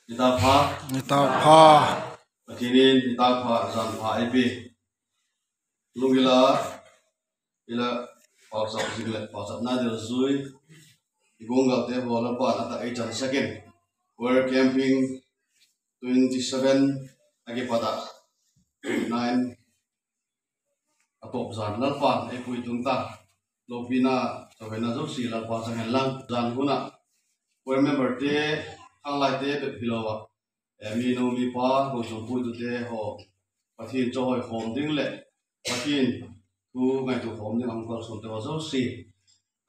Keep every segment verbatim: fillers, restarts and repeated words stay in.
Nitapha. Nitapha. Pathen in nitapha, janpha eipe. Lungila, ila, pauchap jing le, pauchapna ding jui. Igonggal te ho Lalpan atah eichansah in. Choir camping twenty seven akipat a, nine atop jan Lalpan eipui tung ta. Loupina, choihoina jouse Lalpa chang hen lang. Jan huna, choir member te, khanglai te bep hilou a, eh, minu mipa, kochung puitu te ho, Pathen choi khom ding le Pathen thu ngaito khom ding a hung kalson te ho jouse,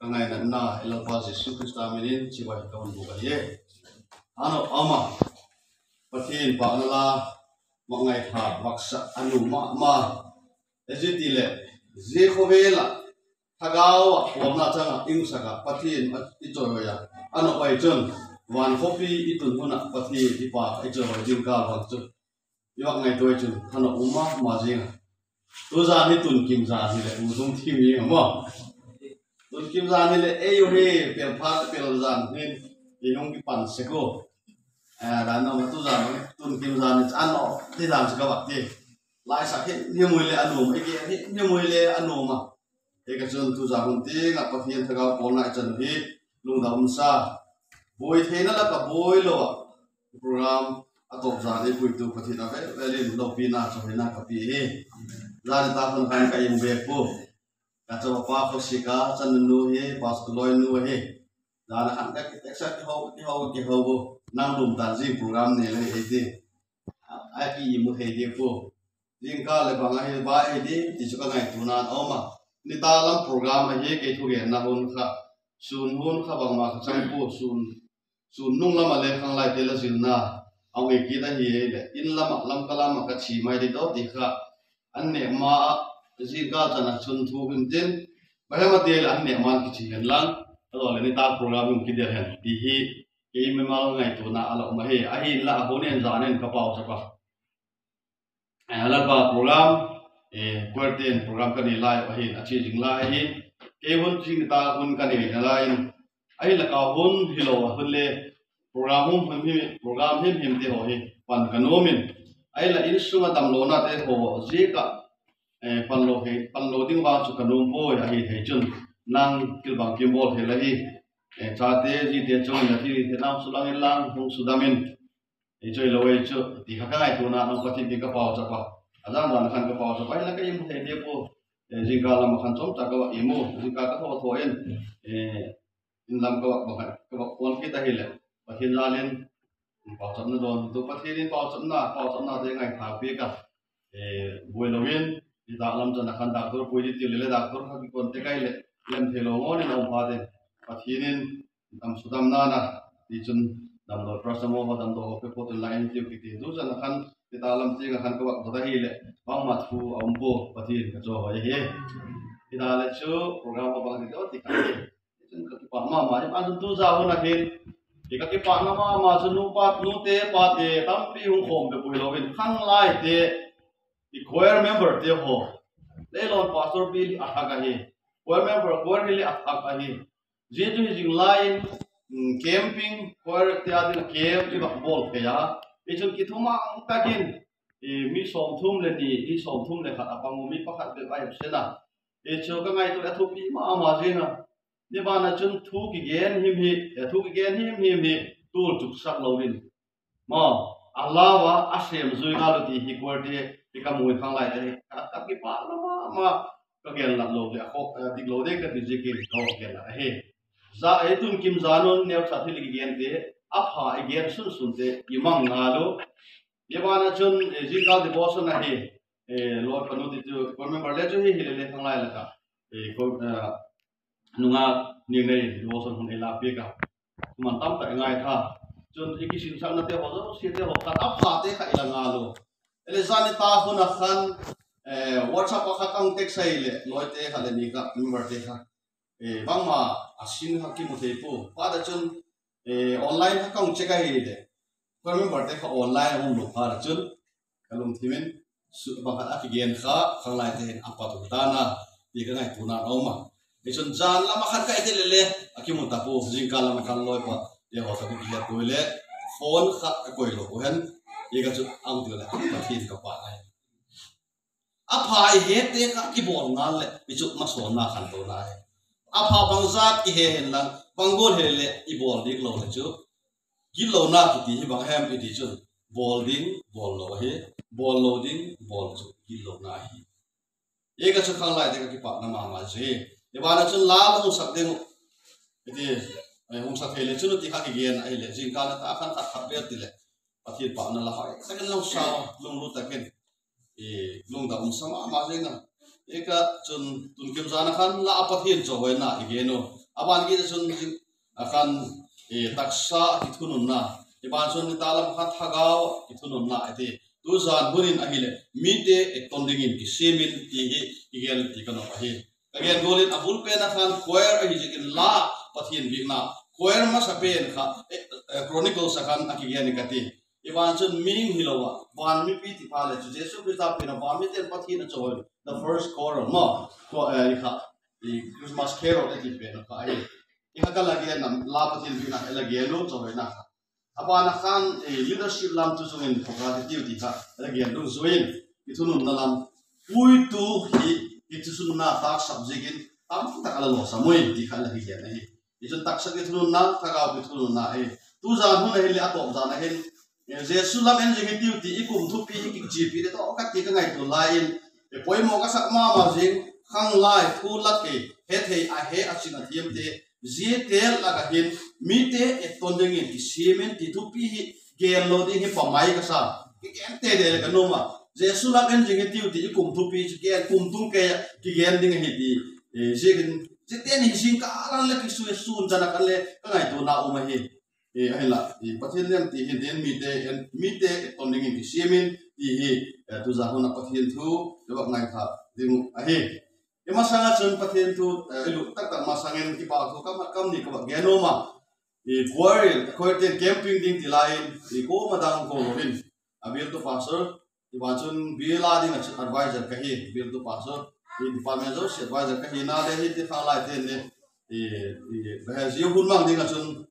ka ngainatna, i Lalpa Jesu Christa min in chibai ka hon buk ahi. Ano ama, Pathen pahna la, ma ngaitha, vaksa, anu ma ma, ejiti le, je khovela, thagau a, khomna chang a, ingsaka, Pathen a, i choi a, ano pai chun, van khopi i tun huna, Pathen i pa, i choi ding ka vang chu. I vak ngaito chun, thana uma ma jing a. Tujan hi tun kim jan hi le, u dung thim hi mo. Tun kim jan hi le, ei u hi, pel pha, pel jan hi, i hung kipan sek u. Eh, dan no, tujan hi, tun kim jan hi, ano, ti dan sek a vak ti. Lai sak hi, hi mui le, ano, i ki, hi, hi mui le, ano ma. Hika chun tujan hun tinga Pathen thagau kolna i chan u hi lungdam umsa. Boi theina la ka boi lou a. Program atop jan eipuitu Pathen a vel vel in loupina choihoina ka pe hi. Jan ta hun khan ka im ve pu. Ka chapa pa Khosika, chanu hi, Pastor Loi nu hi. Jan khan ka ki text a ki ho, ki ho, ki ho bu. Nang lum dan jing program nei le hi ti. A ki imu thei di pu. Jingkah le bang ahi, ba ahi di, ti chu ka ngaito nan aum a. Nitah lam program ahi, kei thugenna hun kha. Sun hun kha bangma ka chang pu, sun, sun nung lam a le khanglai te la jilna. Aung e kit ahi le, in lam a, Lamka lam a ka che mai di do ti kha. An neh ma a, jingkah chan a chun thu hin tin. Bahem a te le an neh ma an kiche hen lang. Alo le nitah program hung kidel hen. Ti hi, kei mimal ngaito na a la um ahi. Ahin la a hon en jan en ka pao chapa. Eh, Lalpa program, eh, choir ten program ka nei lai ahin, a che jing lai ahin. Kei hun jing ta hun ka nei lai in. Ahin la ka hun hilou a hun le program hum hum hi, program him him te ho hi pan ka nom in. Ahin la insung a damlouna te ho jeh a, eh, pan lou hi, pan lou ding vang chu ka nom poi ahi thei chun. Nang thil bang kim bol thei la hi. Eh, chate, jite chung in la thil te nang sulang in lang, hung sudam in. Ei choi lou ei chu, ti kha ka ngaito na, nang Pathen kin ka pao chapa. Ajan jan khan ka pao chapa, ahin la ka imu thei di pu. Eh, jingkah lam a khan chomcha ka va imu, jingkah ka tho tho in. Eh, in lam ka va, va khan, ka va kon kit ahi le. Pathen jal in, paochapna don, tu Pathen in paochapna, paochapna te ngaitha peh ka. Eh, boi lou in, nitah lam chan a khan doctor pui di ti le le doctor kha ki kon te kai le, lem thei lou ngon in aum pha te. Pathen in, Dam sudam nana, ti chun damlou paracetamol ho damlou ho pe photin la in tiu kiti. Tu chan a khan, nitah lam ting a khan ka vak dot ahi le, bangma thu aum poi, Pathen ka cho hoi ahi. Ti da le chu, program ka bang ti dot ti kha. Ti chun ka kipah mama, i man chun tu ja hun a hin. Ti ka kipah na mama chu nu pa, nu te, pa te, tampi hung khom pe pui lou in, khanglai te, i choir member te ho. Leilon pastor pi li a thak ahi. Choir member, choir hi le a thak ahi. Jeh chu hi jing lai in, mm, camping, choir te a ding camp i vak bol thei a. I chun kithumang takin, i mi somthum le ni, i somthum le khat a pang u mi pakhat bep a i sen a. I chu ka ngaito le a thupi mama jing a. Ni bana chun thu kigen him hi, eh, thu kigen him him hi, tul chuksak lou in. Mo, a lau a, a sem jui ngal u ti hi choir te, ti ka mu khanglai te hi, ka, ka kipah na mama, ka gen lat lou le, a kho, eh, dik lou de ka ti jeh in ka gen lat ahi. Ja, eh, tun kim jan un, neocha thil i gen te, a pha i gen sun sun te, i mang ngal u. Hia bana chun, eh, jingkah devotion ahi, eh, loi panu ti chu, choir member le chu hi hi le le khanglai la ka. Eh, ko, eh, nunga ning nei devotion hun ei la peh ka. Thuman tamtah i ngaitha. Chun i kisinsahna te ho, jouse te ho, khat a pha te kha i la ngal u. Ele jan nitah hun a khan, eh, WhatsApp a kha ka hung text ahi le, loi te kha le ni kha, member te kha. Eh, bangma a sin kha kimu thei poi. Phat a chun, eh, online kha ka hung check ahi le. Choir member te kha online a um lou phat a chun. Ka lungthim in, su, bang khat a kigen kha, khanglai te hin a pat u ta na, ti ka ngaito na aum a. Hichun jan lam a khan ka i ti le le, a kimu ta poi, jingkah lam a khan loi pa, te ho ka kihet poi le, khon kha ka koi lou u hen, i ka chu ang tu le Pathen ka pa ai. A pha i het te kha i bol ngal le i chu masonna khan to na ai. A pha bang jat i he hen lang, bang bol he le i bol dik lou le chu. Gilou na kiti hi bang hem i ti chun. Bol ding, bol lou hi, bol lou ding, bol chu gilou na hi. Eka chu khanglai te ka kipah na mama chu hi. Ivana chun la la hung sak ding u. Iti, eh, hung sak thei le chun ti kha kigen ahile. Jingkah na ta khan khat khat bel ti le. Pathen pah na la hai. Takin long sao, lunglut takin. I, lungdam um sa mama jing na. Eka chun tun kim jana khan la Pathen chohoi na i gen u. Aban ki chun jing, a khan, eh, taksa kithunun na. Iban chun ni ta lam khan thagau kithunun na iti. Tu jan hun in ahile, mite etton dingin kisemin ti hi, i gel ti ka nom ahi. Ka gen gol in a bul pen a khan choir ahi jeh in la Pathen bikna. Choir masa pen kha, eh, eh, Chronicles a khan a kigen in ka ti. Iban chun mihing hilou a, van mipi ti pha le chu Jesu Christa pen a van miten Pathen a choir. The first choir, no? Ko, eh, i kha, i Christmas carol e ti pen a kha ahi. I kha ka la gen nam, la Pathen bikna, i la gen lou choir na kha. Abana khan, eh, leadership lam chu chungin focus i tiu ti kha, la gen lung juin, i thunun na lam, puitu hi, i thunun na tak subject in, tam tak a la lo sa mui ti kha la hi gen ahi. I chun taksa i thunun na, thagau i thunun na ahi. Tu jan hun ahin le a top jan ahin, eh, Jesu lam en jing i tiu ti, i kum thupi, i kichipi le to, ka ti ka ngaitu lai in, eh, poimo ka sak mama jing, khanglai, thu la ke, he thei a he a chin a thiam te, Zia tel laka hin, mite etton dingin kisemin ti thupi hi gen lou ding hi pamai ka sa. Kigen tete le ka nom a. Jesu lam en jing hi tiu ti i kum thupi chu gen kum tung ke kigen ding hi ti. Eh, zia hin, zia teni jingkah lang le kisui sun chana kan le ka ngaito na um ahi. Eh, ahinla, eh, Pathen lem ti hin tin mite en, mite etton dingin kisemin ti hi, eh, tu jan hun a Pathen thu, le bak ngai tha ding u ahi. I masanga chun Pathen thu, eh, i lut taktak masangin kipa thu kam khat kam ni ka va gen nom a. I choir, choir ten camping ding ti lai in, i ko ma dang ko lo in. A bial tu pastor, i va chun bial a ding a chun advisor ka hi, bial tu pastor, i department jouse advisor ka hi na le hi ti kha lai ten le. I, i, ba he ji hun mang ding a chun,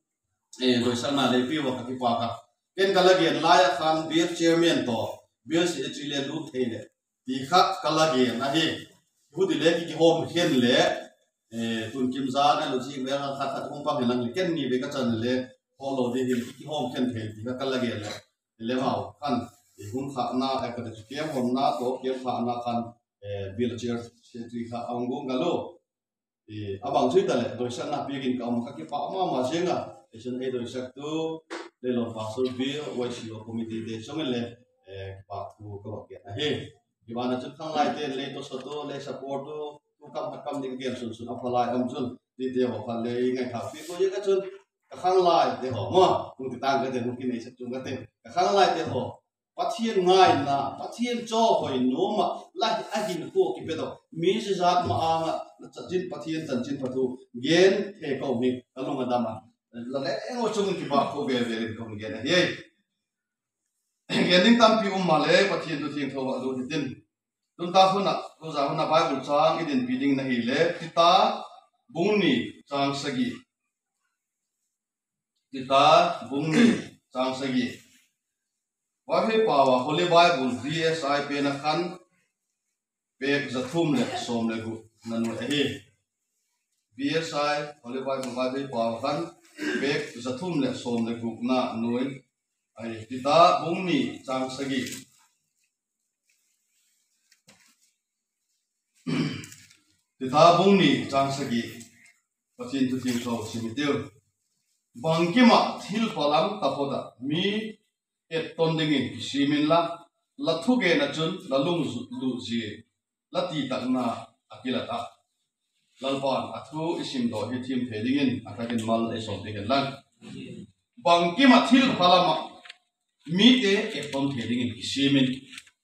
eh, doisakna le pi va ka kipa ka. Ken ka la gen lai a khan bial chairman to, bial secretary le lut thei le. Ti kha ka la gen ahi. Huti le ki, kihom khen le, eh, tun kim jan a lo jing le khat khat hung pang hilang le ken ni ve ka chan le, ho lo ding hin ki, kihom khen khen ti kha ka la gen le. Le mau khan, eh, hung kha na, eh, ka de kem hom na to, kem kha na khan, eh, bial chair secretary kha a hung gung ka lo. Eh, abang chu hita le, doisakna pia gin ka um ka kipa mama jing a. Eh, chun ei doisak tu, Leilon Pastor Bial, Y C O committee te chungin le, eh, kipa thu ka va gen ahi. Ivana chun khanglai te le to sa tu, le support tu, tu kam khat kam ni ka gen sun sun a phalai um chun, ti te ho kha le i ngai tha pi ko ye ka chun, ka khanglai te ho mo, kung ti tang ka te, kung ki nei sak chung ka te, ka khanglai te ho. Pathen ngaina, Pathen chohoi nom a, la hi a hin ko kipe doh. Mi jat ma anga, la chanchin Pathen chanchin pha thu, gen thei ko mi, ka lung a dam a. La le eng o chung kipa ko ve ve ko gen ahi. Gen ding tampi um ma le, Pathen thu thiangtho a lut hitin. Tun ta hun a, tu ja hun a Bible chang i din pi ding na hi le, Tita bung ni chang sagi. Tita bung ni chang sagi. Vaiphei pao a Holy Bible V S I pen a khan pek jathum le som le gup na noi ahi. V S I Holy Bible Vaiphei pao a khan pek jathum le som le gup na noi ahi. Tita bung ni chang sagi. Tita bung ni chang sagi. Pathen thu thiangtho sim i tiu. Bangkima thil phalam taphot a mi etton dingin kisemin la, la thugen a chun la lung lut ji, la titakna a kilat a. Lalpan a thu i sim doh hi thim thei dingin a takin mal ei som ding hen lang. Bangkima thil phalam a mite etton thei dingin kisemin.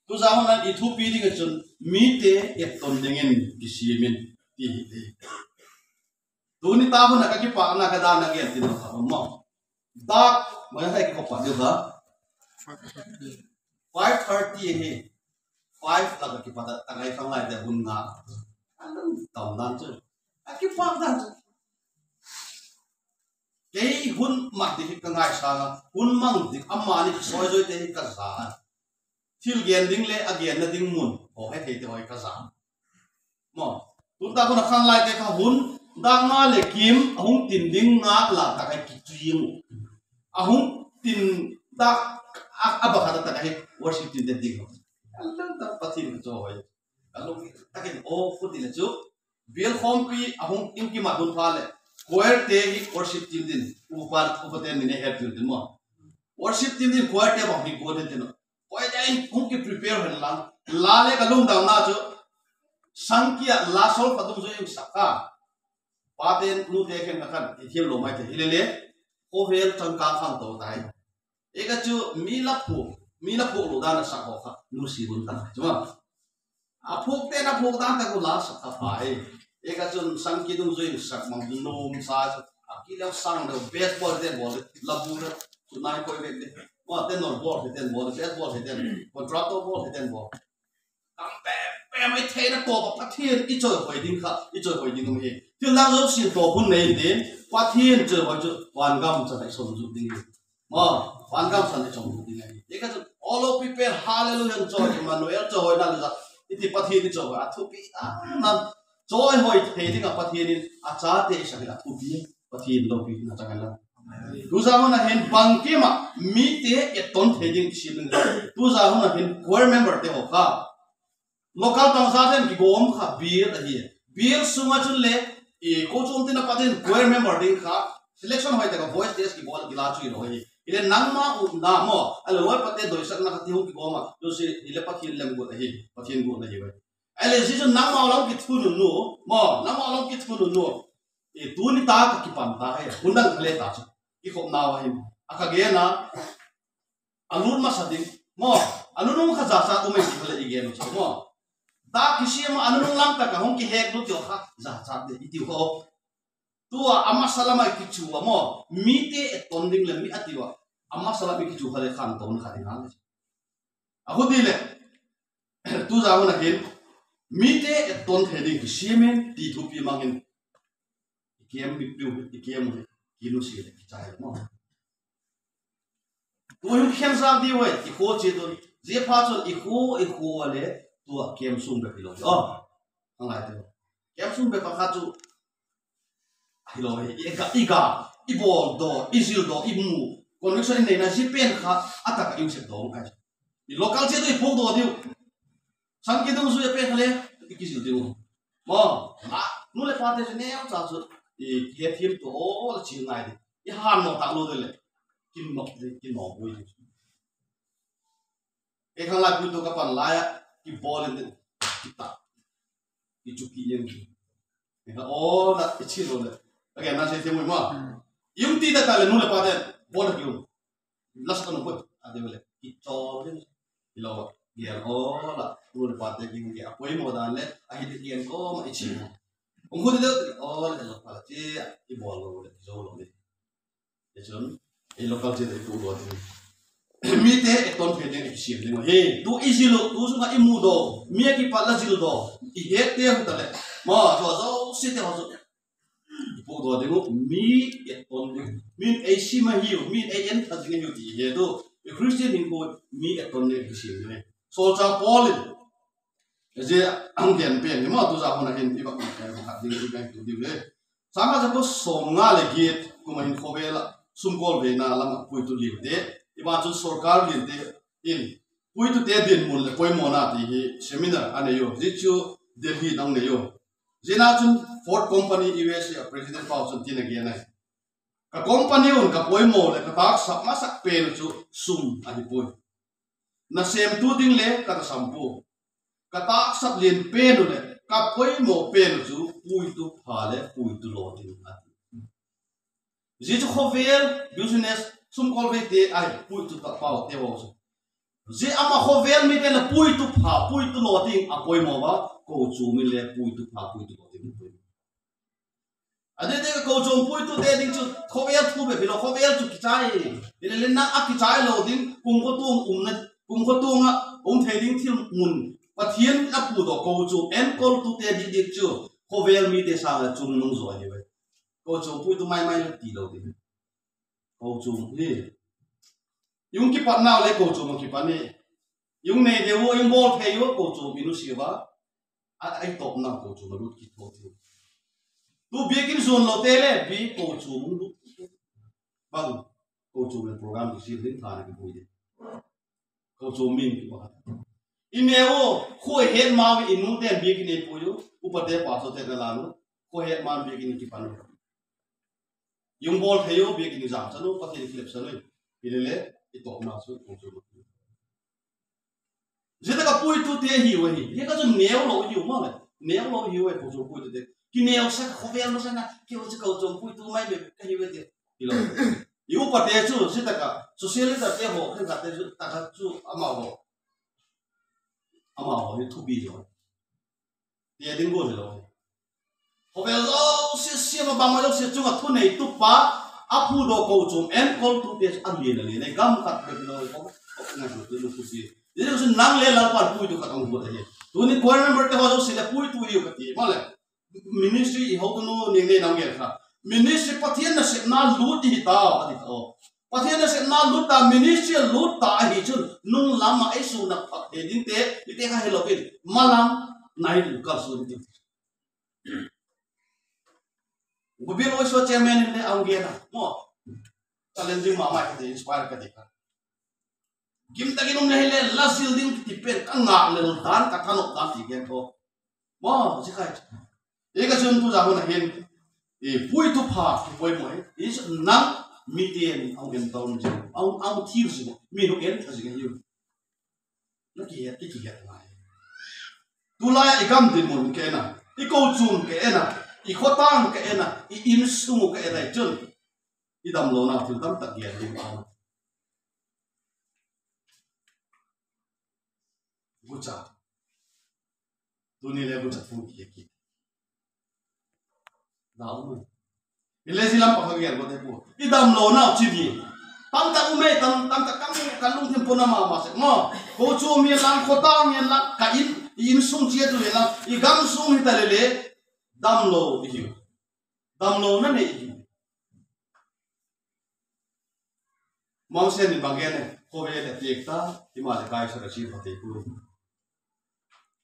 Tu ja hun a i thupi ding a chun mite etton dingin kisemin ti hi te. Tuni ta hun a ka kipa na ka dan a gen ti na ka mo. Dak, mo ya hai ki ko pa diu ka. Five thirty hi. Five la ka kipa ta, ta kai khanglai te hun nga. Anang tam dan chu. A kipa dan chu. Kei hun mang ding hi ka ngaisang a, hun mang ding amani soizoi te hi ka ja. Thil gen ding le a genna ding mun ho he thei te ho hi ka ja. Mo. Tun ta kona khanglai te kha hun dang nga le kim ahung tin ding nga la ta kai ki tuing. Ahung tin ta a, a ba kha ta kai worship tin te ding. Alang ta Pathen ka cho hoi. Alang ta kin o pu ti le chu. Bial khompi ahung in ki ma dun pha le. Choir te hi worship team din. Upa, upa te ni ne her team din mo. Worship team din choir te ba hi go din tin. Choir te in hung ki prepare hen lang. La le ka lungdam na chu. Sangkia la sol pa tum zo yung saka. Pa te nu te khen ka khan. Ki thiam lo mai te hi le le. Ko vel chang ka khang to tai. Eka chu mi la phu. Mi la phu lo dan a sak ho kha. Nu si bun ta. Chu ma. A phuk te na phuk dan ta ko la sak kha phai. Eka chun sang kidung zui sak mang nom sa chu. A ki leu sang de baseball te bol la bu de. Chu nai koi ve de. Wa te nor bol te bol baseball te bol. Contractor bol te bol. Kam pe pe mai the na to ba Pathen i choi hoi ding kha. I choi hoi ding um hi. Thil lang zo sin to hun nei de. Pathen choi hoi chu van gam cha dai som zu ding. Mo, van gam san le chong ding ahi. Eka chu all of people hallelujah cho Emmanuel cho hoi na le ja. Iti Pathen ni cho a thupi a na. Choi hoi thei ding a Pathen in a cha te sa la thupi. Pathen lo pi na chang la. Tu ja hon a hin bang kima mi te e ton thei ding si ding. Tu ja hon a hin choir member te ho kha. Local pangsa ten kigom kha bial ahi. Bial sunga chun le, i ko chom tin a pa ten choir member ding kha, selection hoi ta ka voice test kibol kila chu i lo hi. Ile nangma u na mo, ale loi pa te doi sak na ka ti hung kigom a, tu si ile Pathen lem got ahi, Pathen got na hi wai. Ale si chun nangma u lam ki thunu nu, mo, nangma u lam ki thunu nu. I tu ni ta ka kipan ta he, hundang khale ta chu. I khop na wa hin. A ka ge na, Anun masa ding. Mo, anun kha jachat um e ti le i gen u chu mo. Da kisiam a anun lang ta ka hung kihek lut yo kha jachat de i tiu ho. Tua amasa lam a kichu a mo. Mi te e ton ding le mi a tiu a. Amasa lam i kichu kha le khan ton kha ding hang. A hu di le. Tu ja hon a hin. Mi te e ton thei ding kisiam in ti thupi mang in. I kiam bik piu, i kiam u hi, ki nu si le, ki chai mo. Tu hin khen sa di wai, i kho che tu, je pha chun i kho, i kho le, tua kiam sung bek lo. Oh, ang ai tu. Kiam sung bek kha chu, hi lo hi, i ga, i ga, i bol do, i zil do, i mu. Conviction nei na ji pen kha, a ta ka im se do kai. I local che tu i phuk do diu. Sang kidung zui a pek le, i kizil ding u. Mo, ma, nu le pa te chu neo cha chu, i, ki he thim tu, o, la chi ngai di. I han mo ta lo de le. Kin nok de, kin nok boi de. E khang lai pu tu ka pan lai a, ki bol in de, ki ta. Ki chu ki yen. E ka, o, la, i chi lo le. Again, na se thim mo. Yung ti da ta le nu le pa te, bol ki yung. Last ka no ko, a de le. Ki chol din. Ilo, gial o la, ul pa te king ge, a poimo dan le, a hi de gial ko ma i chi mo. Ung ko de o la, lo pa che, i bol lo le, zo lo le. E chun, i local che de tu lo de. Mi te e ton phe de ki sim de mo. He, tu i zil lo, tu sunga i mu do, mi a ki pa la zil do. I het te ta le. Ma, zo zo si te ho zo. Pu do ding u, mi e ton ding. Min ei sim ahi u, min ei en tha ding ahi u ti he tu. I Christian hinkho mi e ton ding i sim ding. Solchah Paul in. Eje ang gen pen ni ma tu ja hon a hin i bak ma ka khat ding i bak tu ding le. Sanga ja ko som nga le giet, kuma hin khovela, sumkol veina lama puitu lim te. I ba chu sorkar lim te in. Puitu te dinmun le poimona ti hi seminar a nei u. Ji chu Delhi nang nei u. Jina chun Ford Company U S A a President pau chun tin a gen ai. Ka company un ka poimo le ka taksap masak pen chu sum ahi poi. Na sem tu ding le ka tasam pu. Ka taksap lien pen u le ka poimo pen chu puitu pha le puitu lo ding ati. Ji chu khovel business sumkol ve te ai puitu ta pau te ho chu. Ji ama khovel mi te le puitu pha, puitu lo ding a poimo ba, ko chu mi le puitu pha, puitu lo ding a poimo. A de de ko chu puitu te ding chu khovel thu be pilo khovel chu kichai. Ile le na a kichai lo ding, kum ko tung um na, kum ko tung a um thei ding thil mun. Pathian a pu do ko chu en kol tu te di di chu khovel mi te sang le chung nung zo ni ve. Ko chu puitu mai mai le ti lo ding. Kochom hi. Jong kipatna le kochom a kipat ni. Jong nei diu, jong bol thei u kochom i nusia uva. A, a i topna kochom a lut kit thou thei. Tu biakin jon lou te le, bia kochom lut kit thou. Bang, kochom le program kisem ding tha na kibol ding. Kochom min kibol. I neo, khu het ma i nu ten biakin nei pui u, upa te pastor te na la nu, khu het ma biakin kipan u. Jong bol thei u, biakin jam chan u, Pathen kilep chan u. Hi le le, i topna chu kochom. Jita ka puitu te hi u hi. Hi ka chu neo lou hi u ma le. Neo lou hi u e kochom puitu te. Ki neo sa khovel ma sa na, ki u chu kochom puitu mai me ka hi u e te. Hi lou. I upa te chu, jita ka, social leader te ho, khen ka te chu, ta ka chu, ama ho. Ama ho, hi thupi jo. Tia ding go lou. Khovel jouse, siam a bang jouse chunga thuneitu pa, a phudoh kochom enkol tu te a lien a lien, gam khat bep lou, ko, ko na tu tu tu ti. Ni su nang le Lalpan puitu khat ong go te. Tuni choir member te ho jouse le puitu hi u kati, ma le. Ministry i houtu nu ning nei nang gel kha. Ministry Pathen nasepna lut i hi ta, ati ta o. Pathen nasepna lut ta, ministry lut ta ahi chun, nung lam a ei suna phat he ding te, i te kha he lou in, malam, nai lu kal su ding. Gubil oi so chairman in le ang gena, mo. Challenging ma mai ka te, inspire ka te kha. Gim takin um le hi le, la sil ding kiti pen, ka ngah le dan, ka thanop dan ti gen tho. Mo, ji khai. E ka chun tu ja hon a hin. E puitu pha, ki poimo e. I chu nang mi te ni, ang en tau ni, ang, ang thil si, mi nu en tha si ka hiu. Na ki het, ki ki het ngai. Tulai i gam dinmun ka en a, i kochom ka en a, i khotang ka en a, i insung ka en a chun. I damlouna thil tamtah gel ding ka. Gucha. Tuni le gucha thu ki ki. Dau. I le ji lam pa ka gel go te pu. I damlouna chi di. Tamtah um e, tam, tamtah kam, ka lungthim puna ma ma se. Mo, kochom hi lang, khotang hi lang, ka in, i insung chia tu hi lang, i gamsung hi ta le le. Damlou i hiu. Damlouna nei i hiu. Mangsen in bang gen e, khovel le tek ta, ima le kai sa ka chi pha te pu.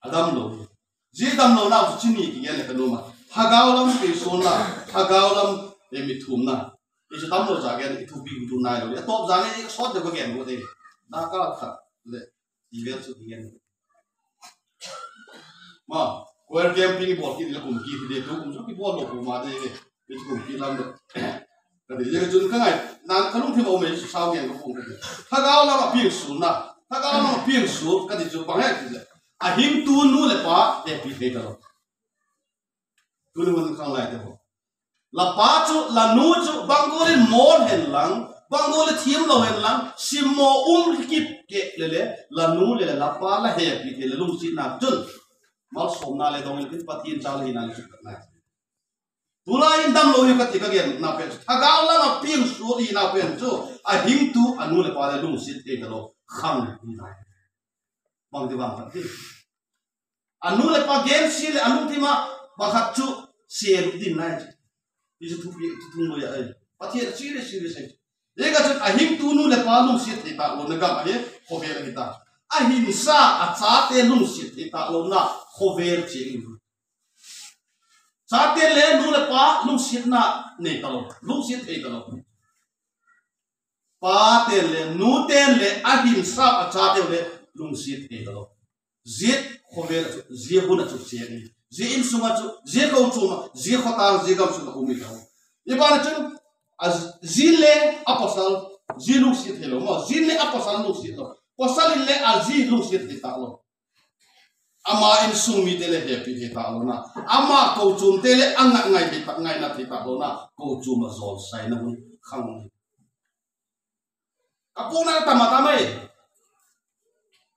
A damlou. Ji damlouna chu chi ni ki gen le ka numa. Thagau lam pi sona, thagau lam e mi thumna. I chu damlou ja gen i thupi tu nai lou. A top ja ne i sot de ko gen ko te. Na ka kha le. I vel chu i gen. Ma, choir camping i bol kit le kum kit de tu kum chu ki bol lou kum ma de. I chu kum kit lam de. Ka de le chun ka ngai. Nan ka lungthim a um e chu sao gen ka kum ka de. Thagau lam a piang sul na. Thagau lam a piang sul ka de chu bang he ti le. A hing tu nu le pa e pi thei ta lou. Tuni mun khang lai te ho. La pa chu, la nu chu, bang gol in mol hen lang, bang gol in thiam lou hen lang, simmo um kip ke le le, la nu le le, la pa la hepi thei le lungsetna chun. Malsomna le dong in Pathen cha le hina le chu ka nai. Tulai in damlou hi ka ti ka gen na pen. Thagau lam a piang sul hina pen chu, a hing tu, a nu le pa le lungset thei ta lou, khang hi nai. Bang ti bang khat ti. A nu le pa gensia le a lungthim a pakhat chu sel ding nai chu. Ti chu thupi, thu thum lo ya ai. Pathen a serious, serious ai. Hika chun a hing tu nu le pa lungset thei ta lou na gam ahi, khovel ahi ta. A hinsa a chate lungset thei ta lou na khovel che in. Chate le nu le pa lungsetna nei ta lou, lungset thei ta lou. Pa ten le, nu ten le, a hinsa a chate le, lungset thei ta lou. Zia khovel a chu, zia hun a chu seng. Zia insung a chu, zia kochom a, zia khotang, zia gamsung a um i ta lou. I ban a chun, a zi le a pasal, zi lungset thei lou. Mo, zi le a pasal lungset lou. Pasal in le a zi lungset thei ta lou. Ama insung mite le hepi thei ta lou na. Ama kochom te le a ngai, ngai thei ta, ngaina thei ta lou na. Kochom a jol saina hun khang. Ka puna tam a tam e.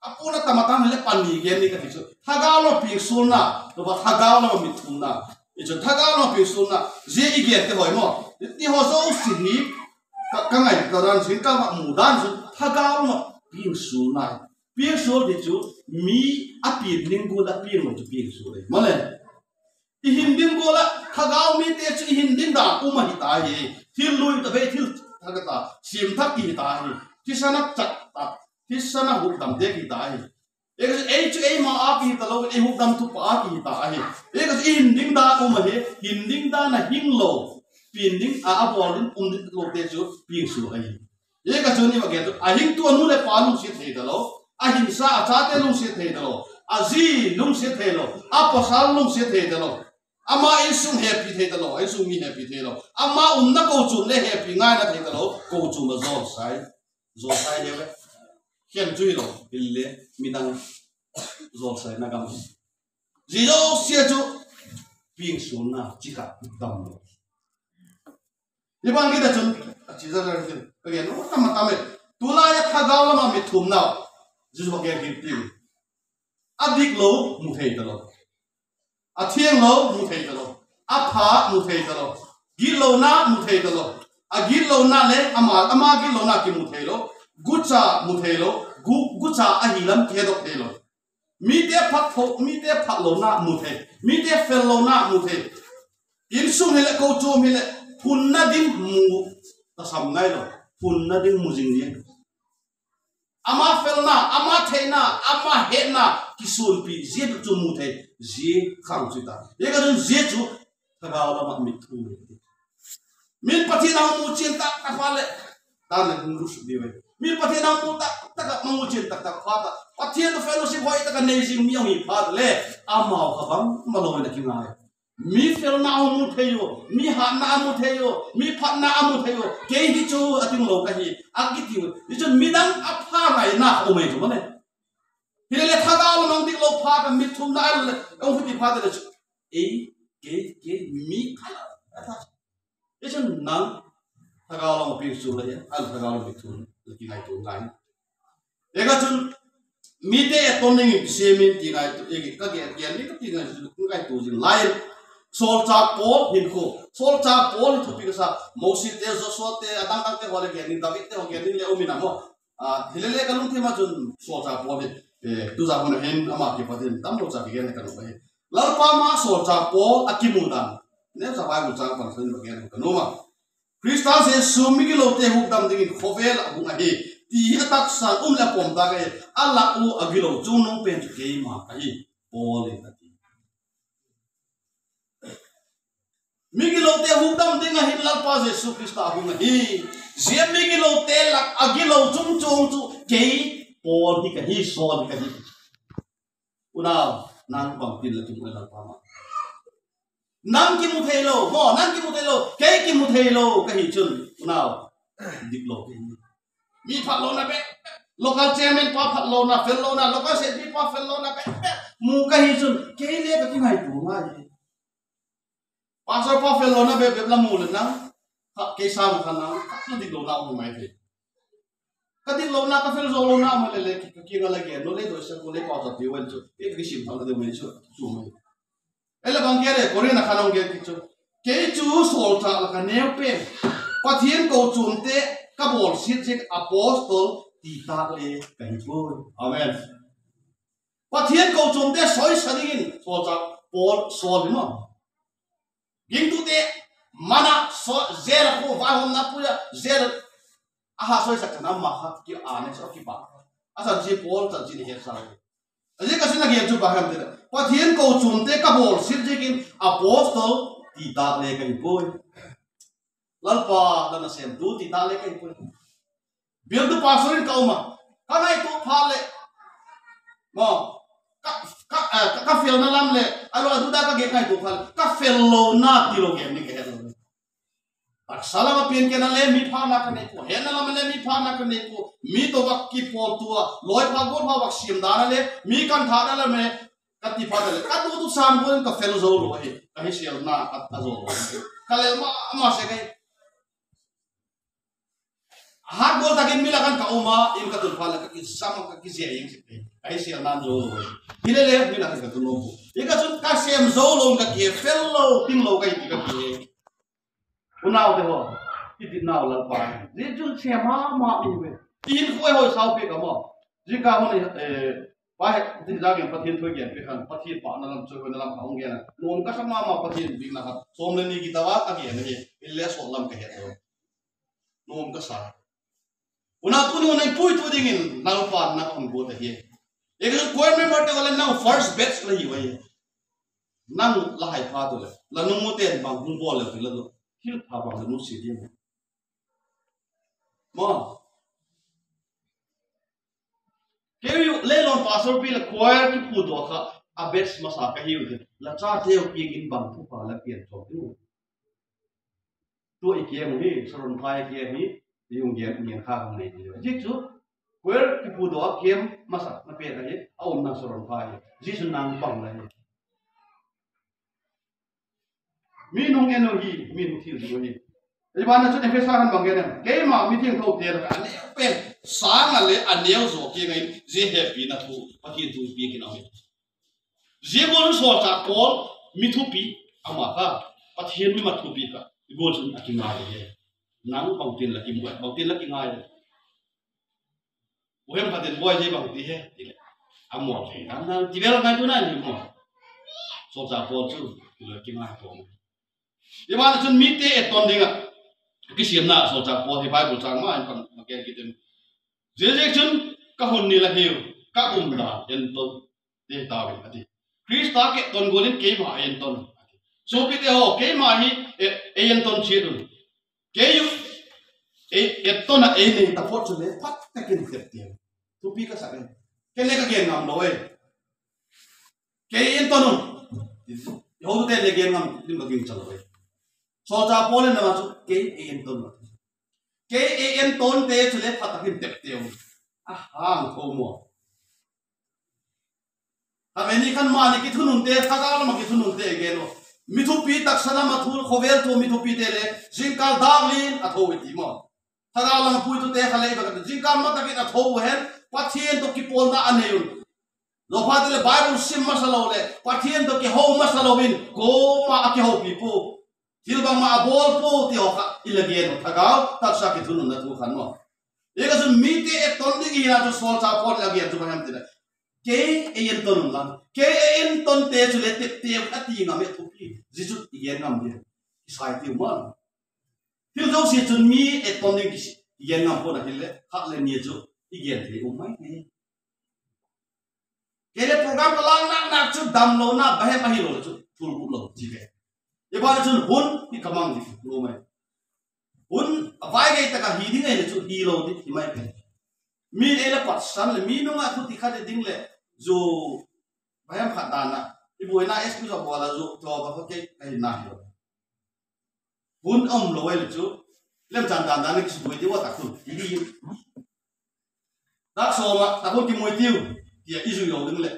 Ka puna tam a tam le pan ni gen ni ka ti chu. Thagau lam a piang sulna, lou va thagau lam a mit thumna. I chu thagau lam a piang sulna. Zia i gen te hoi mo. Ti ho jouse hi. Ka, ka ngai ta dan sin ka va mu dan sin. Thagau lam a piang sulna. Piang sul ti chu mi a piang ding gol a piang lou chu piang sul e. Mo le. I hin ding gol a, thagau mite chu i hin ding dan um ahi ta hi. Thil lui ta ve, thil thak ta, sim thak kihi ta hi. Thisan a chat ta, thisan a hukdam te kihi ta hi. Ei, ei chu eima a kihi talou, ei hukdam thupa a kihi ta ahi. Ei, i hin ding dan um ahi, hin ding dan a hing lou, pin ding a, abol ding um ding lou te chu ping su ahi. Ei, ka chu ni ma ke chu, ahingtu anu le pa lungset thei talou, ahinsa achate lungset thei talou, aji lungset thei lou, apasal lungset thei talou, ama insung happy thei talou, insung mi happy thei lou, ama umna kouchom le happy ngaina thei talou, kouchom a jol sai. Jol sai leu ve. Khen chu hilou, hile, midang jol sai na gam. Ji jouse chu, ping sun na, chi khat dam lou. Hi bang kita chun, a chi ja ja chun, ka gen, o, tam, tam e. Tulai a thagau lama mi thum nau. Ji jouse ka gen kit ti. Adik lou, mu thei talou. Athiang lou, mu thei talou. Apha, mu thei talou. Gitlouna, mu thei talou. Agitlouna le, ama, ama gitlouna kimu thei lou. Gucha, mu thei lou. Gu, gucha ahi lam kihedoh thei lou. Mite phat tho, mite phat louna, mu thei. Mite fel louna, mu thei. Insung hile, kouchom hile, phunna ding mu, tasam ngai lou. Phunna ding mu jing jing. Ama felna, ama theina, ama hetna, kisunpi, ji chu mu thei, ji khang chu ta. Ei, ka dun ji chu, thagau lama mi thum. Min Pathen a hung mu chen tah tah phat le, dan le hung lut sut diu ve. Min Pathen a hung mu tah tah, mu chen tah tah phat a. Pathen to fellowship hoi tah a nei jing mi hung hi phat le, amau kha bang, ma lou na kingai. Mi felna amu thei u, mi hatna amu thei u, mi phatna amu thei u, kei hi chu ating lou kahi, akiti u. Hichun midang apha ngaina aum e chu mane. Hile le thagau lama dik lou phat a mi thum na le, ong huti phat le chu. Ei, kei, kei, mi khala. Ata. Hichun nang, thagau lama ping chu le, al thagau lama ping chu, le kingaito ngai. Ei, ka chun, mite aton ding in kisem in ti ngaito, ei, ka gen, gen ni ka ti ngaito, ngaito jing lai. Solchah Paul hinkho, Solchah Paul thupi kasa, Moses te, Joshua te, adang dang te ho le gen ni, David te ho gen ni le um in a mo. A, hile le ka lungthim a chun Solchah Paul hi, eh, tujan hun a hin ama kipat in tamlou cha kigen ka nom ahi. Lalpa ma Solchah Paul akimu dan. Neocha Bible chang pan san kigen ka nom a. Christa Jesu migiloute hukdam dingin khovel a hung ahi, ti hi atahsan um le apom tah ahi, alah u agilou chungnung pen chu keima kahi, Paul in ati. Migiloute hukdam ding ahin Lalpa Jesu Christa hung ahi, jia migiloute lah a agilou chungchang chu kei Paul hi kahi, Saul hi kahi. Unau, nang bang tin la kimu Lalpa ma. Nang kimu thei lou, mo, nang kimu thei lou, kei kimu thei lou, kahi chun. Unau, dik lou kahi. Mi phat louna be, local chairman pa phat louna, fel louna, local secretary pa fel louna be, be, mu kahi chun, kei le ka kingaito ngai. Pastor pa fel louna be, be la mu le nang, ha, kei sa mu khan nang, ka dik louna mu mai thei. Ka dik louna, ka fel jou louna, ma le le, ki, ka ki nga la ge, no le do sa ko le pa ta ti wen chu, e ki sim thang de wen chu, chu mai. Ei, la bang kei le, Korin a khan ong kei chu. Kei chu Solchah lah a ka neo pen. Pathen kouchom te ka bolset jeh in apostle ti tah le kahi poi. Amen. Pathen kouchom te soisa dingin Solchah Paul, Saul hi mo. Gingtute mana so, jail a ko vaihomna puia, jail a ha soisa kana ma kha ki a ne so ki ba. Asan ji Paul, san ji ni he sa. Ajeh chu ka sim na gen chu pa ham te. Pathen kouchom te ka bolset jeh in apostle ti tah le kahi poi. Lalpa lah a na sem tu ti tah le kahi poi. Bil tu pastor in ka um a. Ka ngaito phat le. Mo. Ka, ka, eh, ka, ka felna lam le. Alo adu da ka gen ngaito phat le. Ka fel louna ti lou gen ni ka het lou. Taksa lama pen kena le mi phatna ka nei poi, hetna lama le mi phatna ka nei poi, mi to vak kipol tua, loi pha gol pha vak sim dan a le, mi kan tha dan a le, ka ti phat le, ka tu tu sam ko ka fel jou lou ahi, ka hi sel na ka ta jou lou ahi. Ka lel ma, ma se kai. Hat gol takin mi lah a kan ka um a, in ka tun phat le ka kisam ka kije ing se kai. Ka hi sel na jou lou ahi. Hi le le mi lah a kan ka tun lou. Hi ka chun ka sem jou lou ka kifel lou, ting lou ka hi ti ka ki. Unau te ho, i ti nau Lalpa. Ji chu che ma ma i ve. Tin ko hoi sao pe ka mo. Ji ka hon, eh, pa he, ti ja gen Pathen thu gen pe khan, Pathen pa na lam chu na lam ka hung gen. Non ka sa ma ma Pathen bik na kha. Som le ni ki ta va ka gen ni. I le so lam ka he. Nom kasa. Unau tuni u neipuitu dingin Lalpan nahung got ahi. Eka choir member te ho le nang first batch la hiuve. Nang la hai pha tu le, la nungmu ten bang hung bol le tu le tu. Thil pha bang la nusi ding. Mo. Kei u leilon pastor pi le choir kiphudoh kha a batch masa kahiu te. La chateu kiang in bang thu pha la kian chom tu. Tu i kiang u hi, Saron pha i kiang hi, i hung gen, gen kha hung nei ti. Jeh chu, choir kiphudoh a kiang masa na pe ka hi, a umna Saron pha hi. Jeh chu nang pang la hi. Mi nung en u hi, mi nung thil u hi. Ibana chun Ephesa han bang gen em. Keima mi thiangtho te la ka aneo pen, sang a le aneo jo kiang in, jeh hepina thu, Pathen thu pi kin a hi. Jeh bol solchah Paul mi thupi ama kha, Pathen mi ma thupi kha, ibol chun akingai e. Nang bang tin la kimu, bang tin la kingai e. U hem khat in boi jeh bang ti he, ti le. Amo le, nang nang ti vel ngai tu na ni mo. Solchah Paul chu, ti le kingai Paul. Ibana chun mite eton dinga. Kisimna solchah Paul hi Bible chang ma in pan ma gen kitin. Jeh jeh chun ka hun ni la hiu, ka umdan enton te tauvin ati. Christa ke ton golin keima enton. Sopi te ho, keima hi e, enton chidun. Kei u, e, etona e nei ta phot chu le phat takin tep te. Thupi kasa e. Kei le ka gen ngam lou e. Kei enton un. Ho tu te le gen ngam lim ka ging chalo e. Solchah Paul in na chu kei enton un. Kei enton te chu le phat takin tep te. A hang tho mo. Khatvei ni khan mani kithunun te, thagau lama kithunun te gel u. Mi thupi taksa lama thu, khovel thu mi thupi te le, jingkal dak lin a tho i ti mo. Thagau lama puitu te kha le, jingkal matakin a tho u hen, Pathen to kipolna a nei un. Lopha te le Bible sim masa lou le, Pathen to kihou masa lou in, koma a kihoupi pu. Thil bangma a bol pu ti ho kha, i la gen u thagau, taksa kithunun na thu khan mo. Eka chun mite eton ding i na chu solchah Paul a gen chu bang ham ti le. Kei enton un lang. Kei enton te chu le tep te a ti ngam e thupi. Jeh chu i gen ngam ding. I sai ti u man. Thil jouse chun mi eton ding kisi. I gen ngam pon a hile. Khat le ni chu i gen thei um mai ni. Kei le program ka lang nak nak chu damlouna, bahem ahilou chu thul gup lou ti ve. Ibana chun hun hi ka mang ding lou mai. Hun a vai gei taka hi ding ahi le chu hi lou ding hi mai ve. Mi le la patsan le mi nunga thu ti khat ding le ju bahem khat dan a. I boina excuse a bola ju to ba ko ke ka hi na hi lou. Hun um lou le chu. Lemchan dan dan le kisuboi ti wa ta khun. Hi di. Dak soma, ta khun kimoi tiu. Tia i jui lou ding le.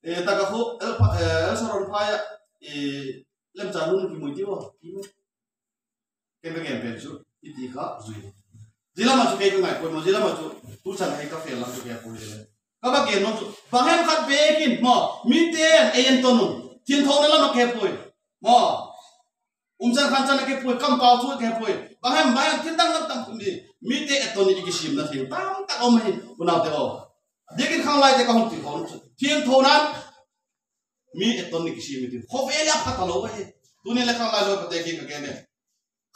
E, ta ka khu, el pa, e, el Saron pha ya. E, lemchan hun kimoi tiu. Ken ka gen pen chu. I ti kha jui. Jilama chu kei ka ngai poi mo, jilama chu. Tu chan hei ka fel lam chu kei poi le. Ka ba gen nom chu. Bang hem khat be kin mo. Mi ten e en to nu. Thin thona lama kei poi. Mo. Umchan khanchan a kipui, kampau thu a kipui. Bang hem, bang hem, thil dang dang tam kum di. Mite eton ni kisim na thil dang dang um hi, unau te o. Dikin khanglai te ka hung ti khom chu. Thil tho nan, mi eton ni kisim ni thil. Khovel a pha ta lou hi. Tuni le khanglai loi pa te kin ka gen e.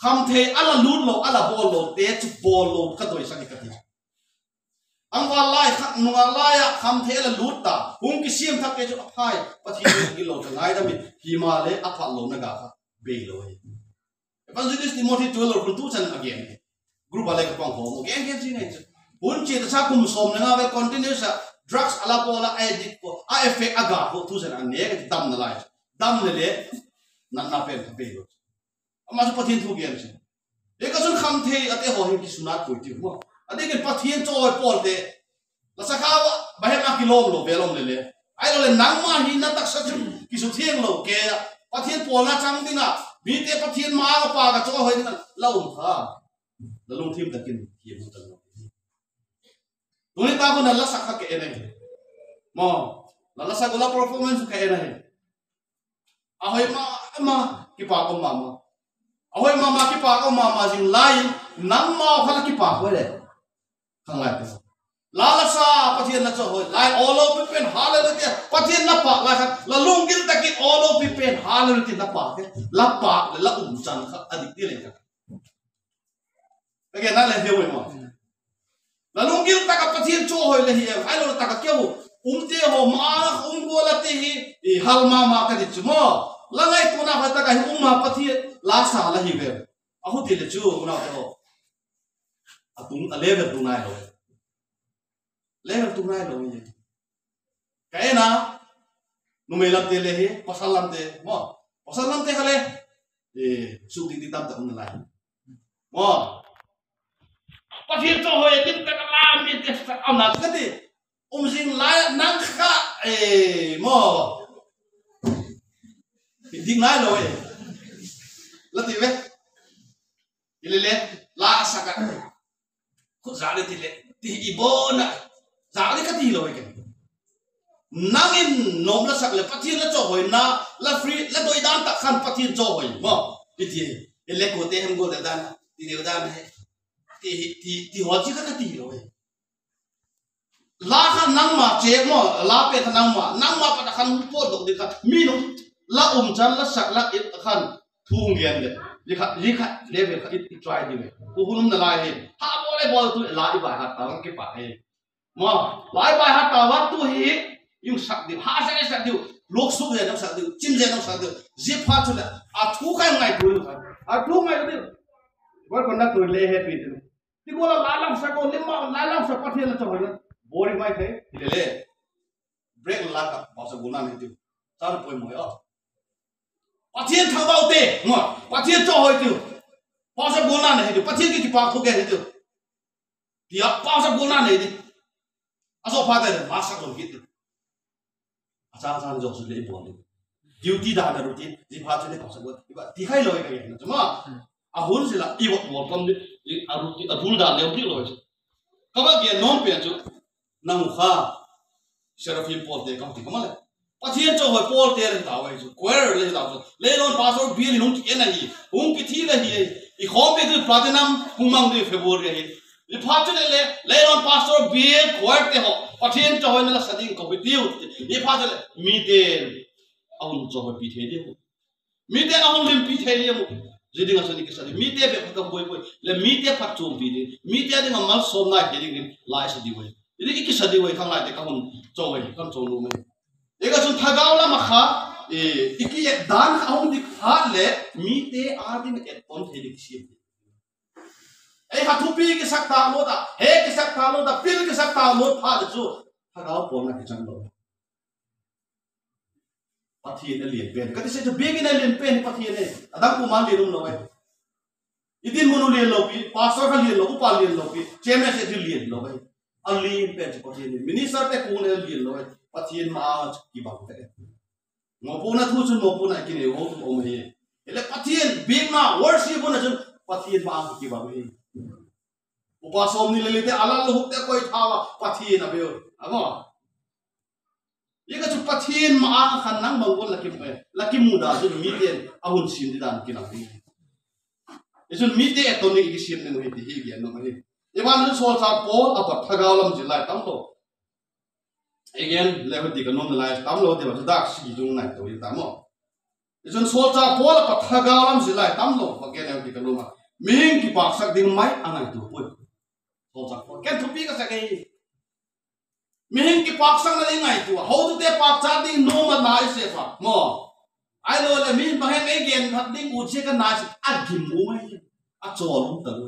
Khamthei a la lut lou, a la bol lou, te chu bol lou, ka doi sa ni ka ti. Angval lai kha, nungak lai a, khamthei a la lut ta, hung kisiam thak te chu a phai, Pathen in gilou ta ngaidam in, hima le a phat louna ga kha, bei lou hi. Evangelist Timothy twelve lou, kun tu chan again. Group a le ka pang ho, mo, gen gen chi ngai chu. Hun chi ta cha kum som le nga ve continuous a, drugs a la bol a, addict po, a effect a ga po, tu chan a ne, ka dam na lai. Dam le le, na na pen ka bei lou. Ama chu Pathen thu gen chu. Eka chun khamthei a te ho hin kisunat koi tiu mo. A te ken Pathen choi pol te. La sakha wa, ba hem a kilom lou, ve lom le le. Ai lou le nangma hi na taksa chu, kisu thiang lou ke a. Pathen polna chang ding a. Mite Pathen ma a pa ka choi hoi ding a. La um kha. La lungthim takin, hi mu tan lou. Tuni ta ko na la sakha ke ene. Mo. La la sakha la performance ke ene. Ahoi mama, kipa ko mama. Ahoi mama, kipa ko mama, jing lai, nangma khala kipa ko le. Khanglai ko. La la sa, Pathen la cho hoi, lai olo pi pen, hallelujah, Pathen la pa, lai khat, la lunggil takin olo pi pen, hallelujah, la pa ke, la pa, la um chan kha, adik ti le kha. Kagena le hiu mo. Nalunggil tah a Pathen chohoi le hi em. Ahilou tah a keu umte ho ma um go la ti hi, i hal mama kati chu mo. La ngaitona ho tah a hi um ma Pathen la sa la hi ve. Ahuti le chu unau te ho. Atung a level tu nailou. Level tu nailou ni. Kaina, numei lamte le hi, pasal lamte, mo. Pasal lamte kha le, eh, suk dik dik tamtah um nalai. Mo. Pathen chohoi dim tah a la mite sa am na kati. Um jing lai nang kha, eh, mo. Dik nailou eh. La ti ve. Ile le, la sa ka. Khut ja le ti le, ti i bona. Ja le kati lou ke. Nangin nom la sak le Pathen la chohoi na, la free, la doi dan tah khan Pathen chohoi. Mo, ti ti. Ile ko te hem go da dan, ti le dan he. Ti, ti, ti ho chi ka kati lou he. La khan nangma che mo, la pe khan nangma, nangma pa khan po dok di kha. Mi no, la um chan la sak la it khan. Thu ngen le, li kha, li kha, le ve kha it, it try di ve. Tu hun um nalai he. Ha bo le bo tu la i bai ha ta ki pa he. Mo, la i bai ha ta wa tu hi, yung sak di, ha sak sak di, lok su je nang sak di, chim je nang sak di, ji pha chu le, a thu khai ngai tu kha. A thu ngai tu. Bol kon na tu le he pi tu. Ti ko la la lam sa ko lim ma la lam sa Pathen la chohoi na. Boring mai thei. Ile le. Break la ka, pa sa guna ni tu. Sa poi mo ya. Pathen thangvah u te, ngo, Pathen chohoi tiu. Pastor bolna nei tiu, Pathen ki kipa thu ke tiu. Tia pastor bolna nei tiu. Aso pa te ma sa lo ki tiu. Acha acha jo su le bol tiu. Duty da na routine, ji pa chu le pastor bol. Iba ti khai lo ka ye na chuma. A hun sila i bol bol kom ni, a routine, a bul da le ti lo. Ka ba ke nom pe chu. Nang kha. Seraphim pawl te kam ti kam le. Pathian cho hoi pawl te le ta wai chu. Choir le ta chu. Leilon pastor bial hung ki en ahi. Hung ki thi le hi. I khom pe tu platinum hung mang de February hi. I phat chu le le. Leilon pastor bial choir te ho. Pathian cho hoi na la sa ding ko bi tiu. I phat chu le. Mi te. A hung cho hoi pi the de. Mite na hung limpi thei le mu. Jiding a suni kisa di. Mite pe phat ka boi boi. Le mite phat chumpi di. Mite ding a mal som nai thei ding lai sa di wai. Idi i kisa di wai khang lai te ka hun cho wai, kan cho nu mai. Ega sun thagau lama kha, e, i ki dan kha hung di kha le, mite a ding et pon thei di kisi. Ei kha thupi kisak ta lo ta, he kisak ta lo ta, pil kisak ta lo pha le chu. Thagau pon na kichang lo. Pathian a lian pen. Ka ti se chu biakin a lian pen Pathian e. Adang pu man lian um lo e. I dinmun u lian lo pi, pastor kha lian lo, upa lian lo pi, chairman se chu lian lo e. A lian pen chu Pathian e. Minister te pu ne lian lo e. Pathian ma a chu kibang te. Mo pu na thu chu mo pu na kine ho tu om he. Ele Pathian bik ma worship na chu Pathian ma a chu kibang he. Upa som ni le li te alal lo huk te koi thawa Pathian a beu. Amo. Ika chu Pathian ma a khan nang bang kon la kimu, la kimu da chu mi te a hun sim di dan kilang ding. I chun mi te a toni i sim ding hi ti hi gen no hi. I ban chu solchah Paul a pat thagau lam jil lai tam lo. Again, le hoti ka nom lai tam lo te ba chu dak si jung nai to i tam mo. I chun solchah Paul a pat thagau lam jil lai tam lo. Ba gen le hoti ka nom a. Mihing kipaksak ding mai a ngai tu pui. Solchah Paul. Ken thupi ka sa ke hi. Mihing kipaksak na ding ngai tua. Ho tu te pakcha ding nom a nai se pa. Mo. Ai lo le mi ba he me gen phat ding u che ka nai se. A gim mu mai. A chol um ta lo.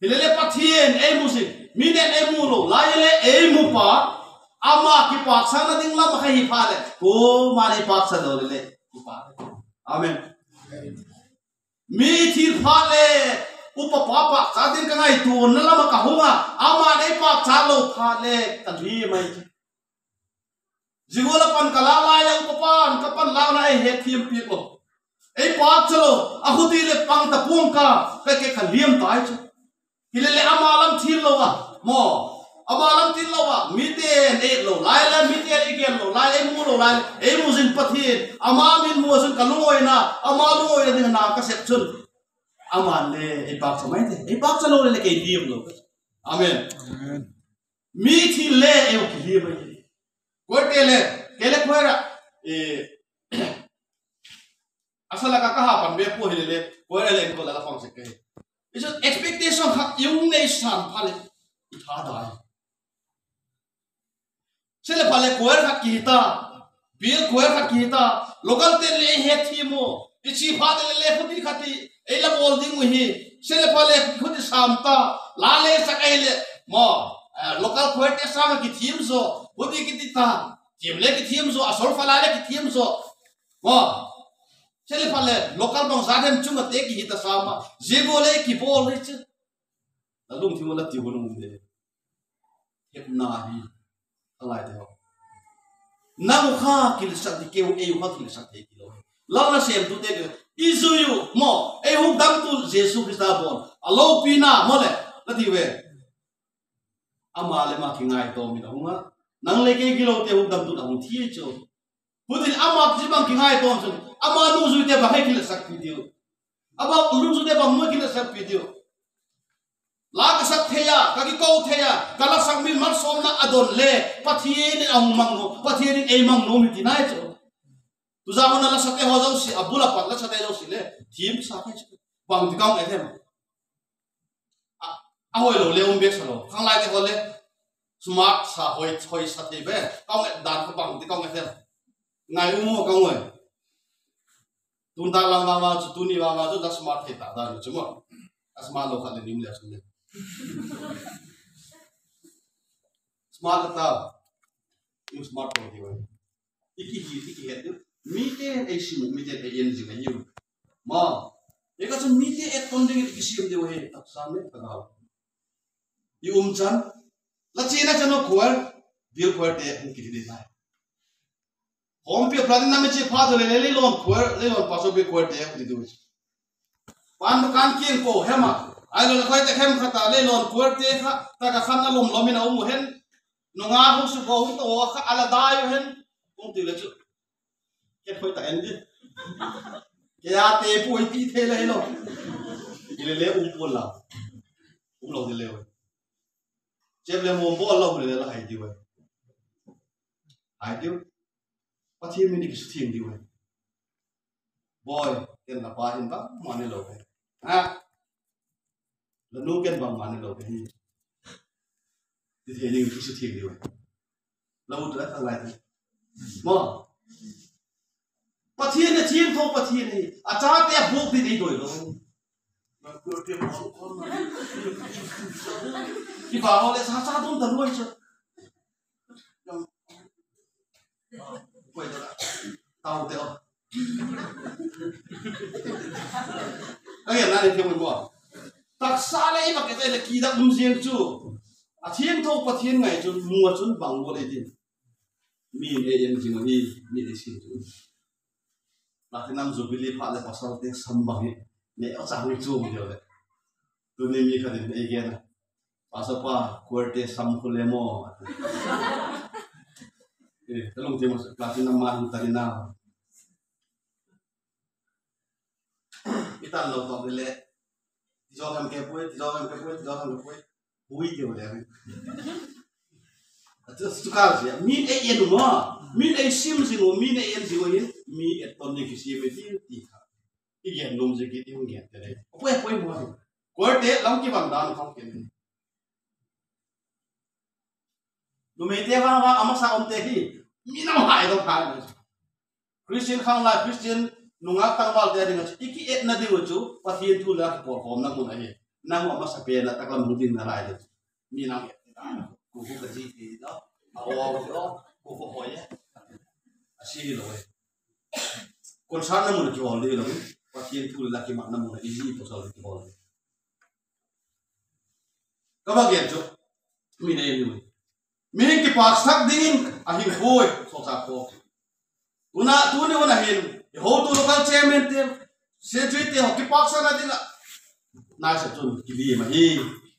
Hi le le Pathian ei mu si. Mi nen ei mu lo. Lai le ei mu pa. Ama kipaksak na ding lam kha hi pha le. Ko ma nei paksa lo le le. Hi pha. Amen. Mi thil phat le, upa pa pakcha ding ka ngaito na lama ka hung a, ama nei pakcha lo phat le, ka li mai. Jingol a pan ka la lai le, upa pan ka pan la na ei he thiam pi ko. Ei pakcha lo, a huti le pang ta puang ka, ka ke ka liam tai chu. Hi le le ama lam thil lo a, mo. Ama lam thil lo a, mi te nei lo lai le, mi te i gen lo lai, ei mu lo lai, ei mu jin Pathian, ama min mu jin ka lungoina, ama lungoina ding na ka sep chun. Ama le, ei pakcha mai te, ei pakcha lo le, le kei diam lo. Amen. Amen. Mi thil le, ei ki diam mai. Ko te le, ke le ko ra, e, Asa la ka ka ha pan be pu hi le le, ko le le ko la la fang se ke. Hichu expectation khat i hung nei san phat le i tha dai. Chule phat le choir khat kihita, bial choir khat kihita, local te le i hethem u, i chi phat le le khuti khat i, ei la bol ding u hi, chule phat le khuti sam ta, la le sak ei le, mo, eh, local choir te sanga kithem jo, khuti kiti ta, them le kithem jo, a solfa la le kithem jo, mo, chule phat le local bang ja them chunga te kihita sama, jebo le kibol le chu. Na lungthim u la ti u nung de. Hepna hi, a lai te ho. Nang u kha kilsak di keu, ei u kha kilsak thei kilo. Lal na sem tu te ke, i jui u, mo, ei hukdam tu Jesu Christa bon. A loupina, mo le, na ti ve. Ama le ama kingai to mi na hunga. Nang le kei kilo te hukdam tu na hung thi chu. Putin ama kibang kingai to chun. Ama nungjui te bang he kilsak pi diu. Ama nungjui te bang mo kilsak pi diu. La ka sak thei a, ka kikou thei a, ka la sak min malsomna a don le, Pathen in a hung mang nom, Pathen in ei mang nom hi ti nai chu. Tuja hon a la sa te ho jouse, a bul a pat la sa te jouse le, thim sa thei chu. Bang ti kong e them. A, a hoi lo le um bek sa lo. Khanglai te ho le, smart sa hoi, hoi sa thei be. Kong e dan ka bang ti kong e them. Ngai u mo kong e. Tun ta lang vang vang chu, tuni vang vang chu, la smart thei ta dan chu mo. A smart lo khat le nim le chu le. Smart ta. Nim smart ko ti wa. Iki hi, iki het tu. Mi te ei sim, mi te ei en jing a hiu. Ma. Eka chu mi te et kon ding iki sim de wa he. Tak sa me ta ga. I um chan. La china chan o choir. Bial choir te hung kiti de nai. Home pia platinum chi pha to le le lon choir, le lon pastor bi choir te kiti du. Pan kan kin ko hema. Ai lo khoi te hem kha ta le lon choir te kha, ta ka khan na lom lom in a um hen. Nunga hung su ko hung to kha ala dai hen. Hung ti le chu. Ke khoi ta en di. Ke ya te pu i ti the le lo. I le le um pu la. Um lo de le. Chep le mo bo lo le la hai di we. Hai di. Pathen min i kisutheng diu ahi. Boi, ken la pa hin bangma ni lou ahi. Ha? La nu ken bangma ni lou ahi. Ti thei ding kisutheng diu ahi. La u tu la lai. Mo. Pathen a theng tho Pathen ahi. A chate a buk din ei doi lou. Kipa ho le sa sa dum ta loi chu. Koi ta. Tau te o. Ka gen na ni theng mo. Taksa le i ma ke te le ki da um jeng chu. A theng tho Pathen ngai chu mu a chun bang bo le din. Mi ei en jing hi, mi ei sim jing. Platinum Jubilee phat le pasal te sam bang hi. Ne o chang chu mi le. Tuni mi khat in ei gen a. Pastor pa, choir te sam khu le mo. Eh, ka lungthim a platinum man ta ni na. I tan lou tawp le le. Tijo tham ke pui, tijo tham ke pui, tijo tham ke pui. Pui ke le. Atu tu ka sia. Mi ei en mo. Mi ei sim jing mo, mi ei en jing mo hin. Mi et ton ni kisim e ti ti kha. I gen nom je ki ti hung gen te le. Pui pui mo. Choir te lam ki van dan kham ke. Numei te vang vang amasa um te hi. Mi nam hai dong hai. Christian khang lai, Christian nungak tangval te ding a chu, i ki et na ding u chu, Pathen thu le a kipolkhomna mun ahi. Nang u amasa pen a taklam hung ding na lai le. Mi nang et na. Ku ku ka ji ti da. A o o ku ku ho ye. A si lo e. Concert na mun kihol di lo. Pathen thu le a kimatna mun a i ji to sa kihol. Ka va gen chu. Mi nei ni. Mihing kipaksak dingin ahing poi, solchah Paul. Tuna, tuni hun ahin, i hotu local chairman te, secretary te ho kipaksak na dinga. Nai sa chun, kili ma hi,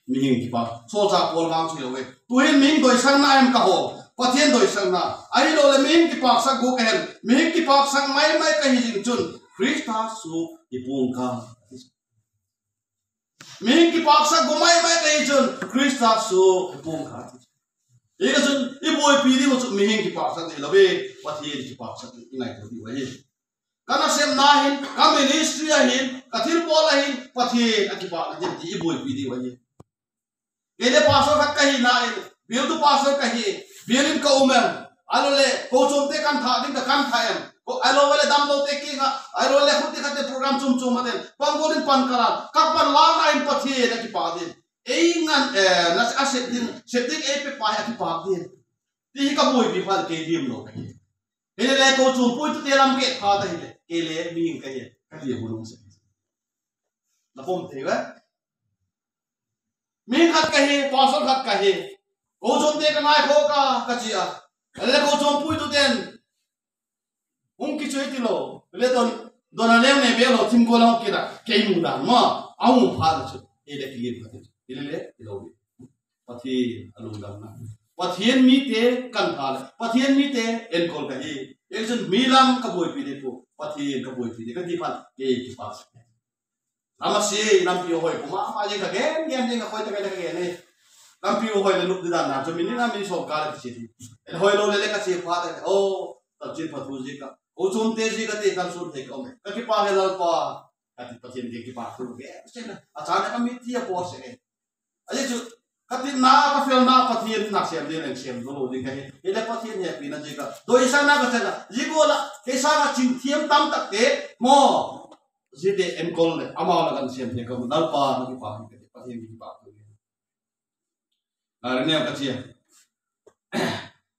mihing kipak, solchah Paul vang chu lo e. Tuhin mihing doisakna em ka ho, Pathen doisakna. Ahilou le mihing kipaksak gu ka hen, mihing kipaksak mai mai ka hi jing chun, Krista su i pung ka. Mihing kipaksak gu mai mai ka hi chun Krista su pung kha ti. Hi ka chun i boipi ding u chu mihing kipaksak ding lo ve, Pathen kipaksak ding i ngai ko ding u ahi. Ka nasepna hin, ka ministry a hin, ka thilbol a hin, Pathen a kipah na ding ti i boipi diu ahi. Kei le pastor khat ka hina in, bial tu pastor ka hi, bial in ka um em. Ahilou le, kochom te kan thah ding ka kan thah em. Ko, ahilou le damlou te kinga, ahilou le khuti khat te program chom chom a ten, pang gol in pan ka la, ka pan la na in Pathen a kipah ding. Ei ngan, eh, na a sep ding, sep ding ei pe pa a kipah ding. Ti hi ka boipi phat kei lim lou ka hi. Hile le kochom puitu te lam kei pha ta hile, kei le mi ka hi, ka ti bu lung se. Na pom te ve. Mi khat ka hi, pastor khat ka hi. Kochom te ka ngai kho ka, ka chi a. Le kochom puitu ten. Hung kichoi ti lou. Le don, don a leng ne be lou, thim ko lou kira. Kei mu dan ma. Au mu pha chu. Ei le kilim ka ti. Ei le, ei lou. Pathen a lungdam na. Pathen mite kan pha le. Pathen mite enkol ka hi. Ei chun mi lam ka boipi ding pu. Pathen ka boipi ding. Ka ti phat. Kei kipah. Lampi, lampi hoi, kuma, ma jeng ka gen, gen, jeng ka hoi ta ka gen ni. Lampi hoi le lup di dan na, chu min ni na min som ka le chi ti. El hoi lou le le ka chi pha ta, o, ta chin pha thu ji ka. O chom te ji ka te kan sun te ka me. Ka kipah he Lalpa. Ka ti Pathen ke kipah thu ke. Chen na, a cha na ka mi ti a po se. Ahi chu, ka tina, ka felna, Pathen na sem ding leng sem lou ding ka hi. Hile Pathen hepina ji ka. Doi sa na ka chana, ji ko la, kei sa na ching thiam tam tak te, mo. Ji te enkol le, ama la kan sem te ka, Lalpa na kipah, ka ti Pathen kipah. Ari ne ka chia.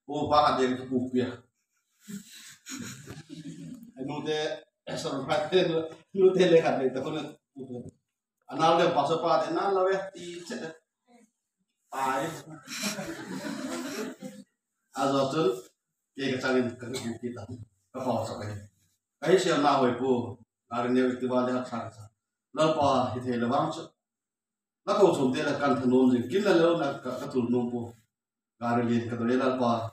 O pa ka de ka pu pia. Anu te, eh, sorry, pa te, nu te le ka de, ta ko na. Anal le pastor pa te nal la ve ti che de. Pai. Ajo chun ke ka changin ka ku kita. Ka pa sa ke. Ka hi sia na hoi pu. Ari ne ti ba le ha cha cha. Lalpa hi thei le vang chu. Na kochom te la kan thanom jing. Kin la lo na ka, ka tul nom pu. Gari lien ka doi Lalpa.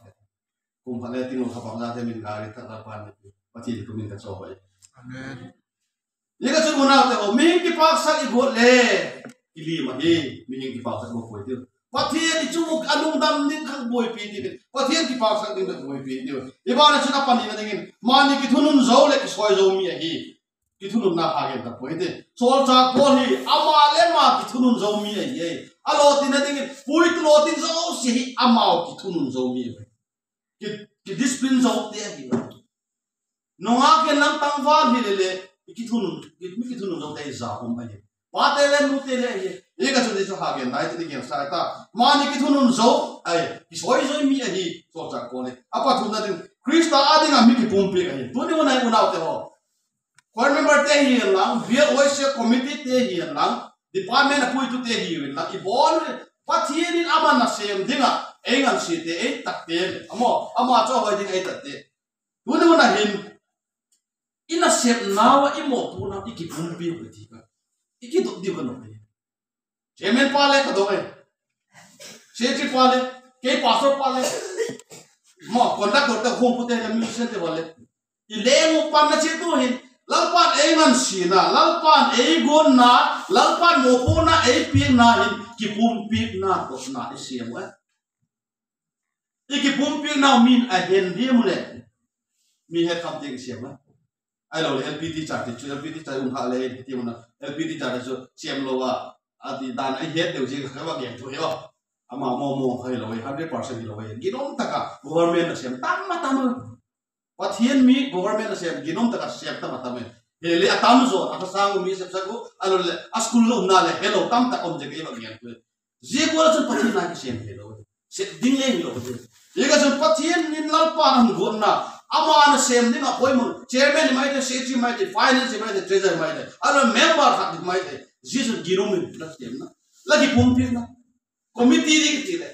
Kum pha le ting lo kha bang la te min gari ta Lalpa ni. Pathen kumin ka cho bai. Amen. Ni ka chu unau te ho, mihing kipaksak i got le. Kilim ahi, mihing kipaksak i got poi ti. Pathen i chu a lungdam ding kha boipi ti. Pathen kipaksak ding kha boipi ti. I ba na chu na pani na dingin. Mani kithunun jo le kisoi jo mi ahi. Kithununna ha gen ta poi te. Solchak Paul hi, ama le ama kithunun jo mi ahi e. A lo tin na dingin, puitu lo tin jo si hi, ama kithunun jo mi ahi. Ki, ki discipline jo te ahi. Nunga ken lang tangval hi le le, kithunun, ki, mi kithunun jo te hi ja um ahi. Pa te le nu te le ahi. Hi ka chu ni chu ha gen nai te ni gen sa ta. Mani kithunun jo, ai, kisoi jo mi ahi, solchak Paul hi. A pathumna ding, Krista a dinga mi kipumpi ahi. Tuni unau, unau te ho. Choir member te hi lang, bial worship committee te hi lang, department a puitu te hi lang, i bol, Pathen in ama nasem dinga, ei ngansi te, ei tat te, amo, ama cho hoi ding ei tat te. Tuni una hin, i nasepna uva, i mopohna, i kipumpi u ti ka. I kidot diu ka no. Chairman pa le ka dong e. Secretary pa le, kei pastor pa le. Mo, conductor te, khong pu te, le musician te pa le. I leng u pan na che tu hin. Lalpan ei ngansi na, Lalpan ei gon na, Lalpan mopohna ei pina hin, kipumpi na, to na, i siam u e. I kipumpi nau min a hen diam u le. Mi het kham ti siam u e. Ahilou le L P T chate chu, L P T chate um kha le, ti mun a, L P T chate chu, siam lou a, ati dan a het deu ji ka va gen tu yo. Ama mo mo kha lou, hundred percent lou, ginom taka, government a siam, tam ma tam. Pathen mi, government a siam, ginom taka siam tam ma tam. He le a tam jo, a ka sang mi sep sa ku, ahilou le, a school lo na le, hello, tam tak om je ka va gen tu. Ji ko la chun Pathen a kisiam helou. Sep ding le hilou. Ji ka chun Pathen in Lalpa na gon na. Ama na sem ding a poimo. Chairman mai te, secretary mai te, finance mai te, treasurer mai te. Ahilou member khat mai te. Ji chun ginom in la siam na. La kipumpi na. Committee ding ti le.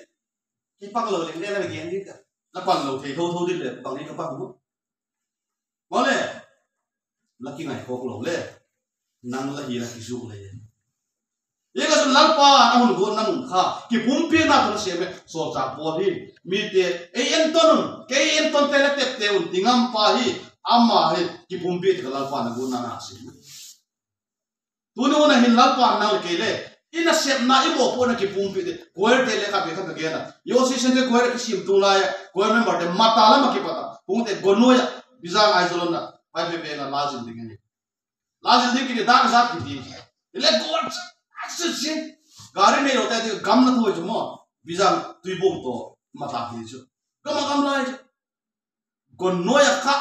Kipang lou le, le la gen ding ta. La pang lou thei tho tho ding le, pang ding ka pang mo. Mo le, la kingai khok lou le, nang la hi la kisu le. Ye ka sun Lalpa, na hun gon na mun kha, kipumpi na tu siam e, solchak Paul hi, mi te, ei en ton un, kei en ton te le tep te un, ti ngam pa hi, ama hi, kipumpi te ka Lalpa na gon na na si. Tuni una hin Lalpan nang le kei le, i nasepna i mopohna kipumpi te, choir te le khat ve khat ve na. Yo si sen te choir kisim tu lai, choir member te mata lama kipata, hung te gonoi a, Bijang Aizawl na. Pai pe pe la lajil ding ahi. Lajil ding kiti, dak jat kiti. Ile gol sa, sa, sa. Gari nei lou te ti gam na thoi chu mo. Bijang tui bung to mata kiti chu. Gam a gam lai chu. Gon noi a kha.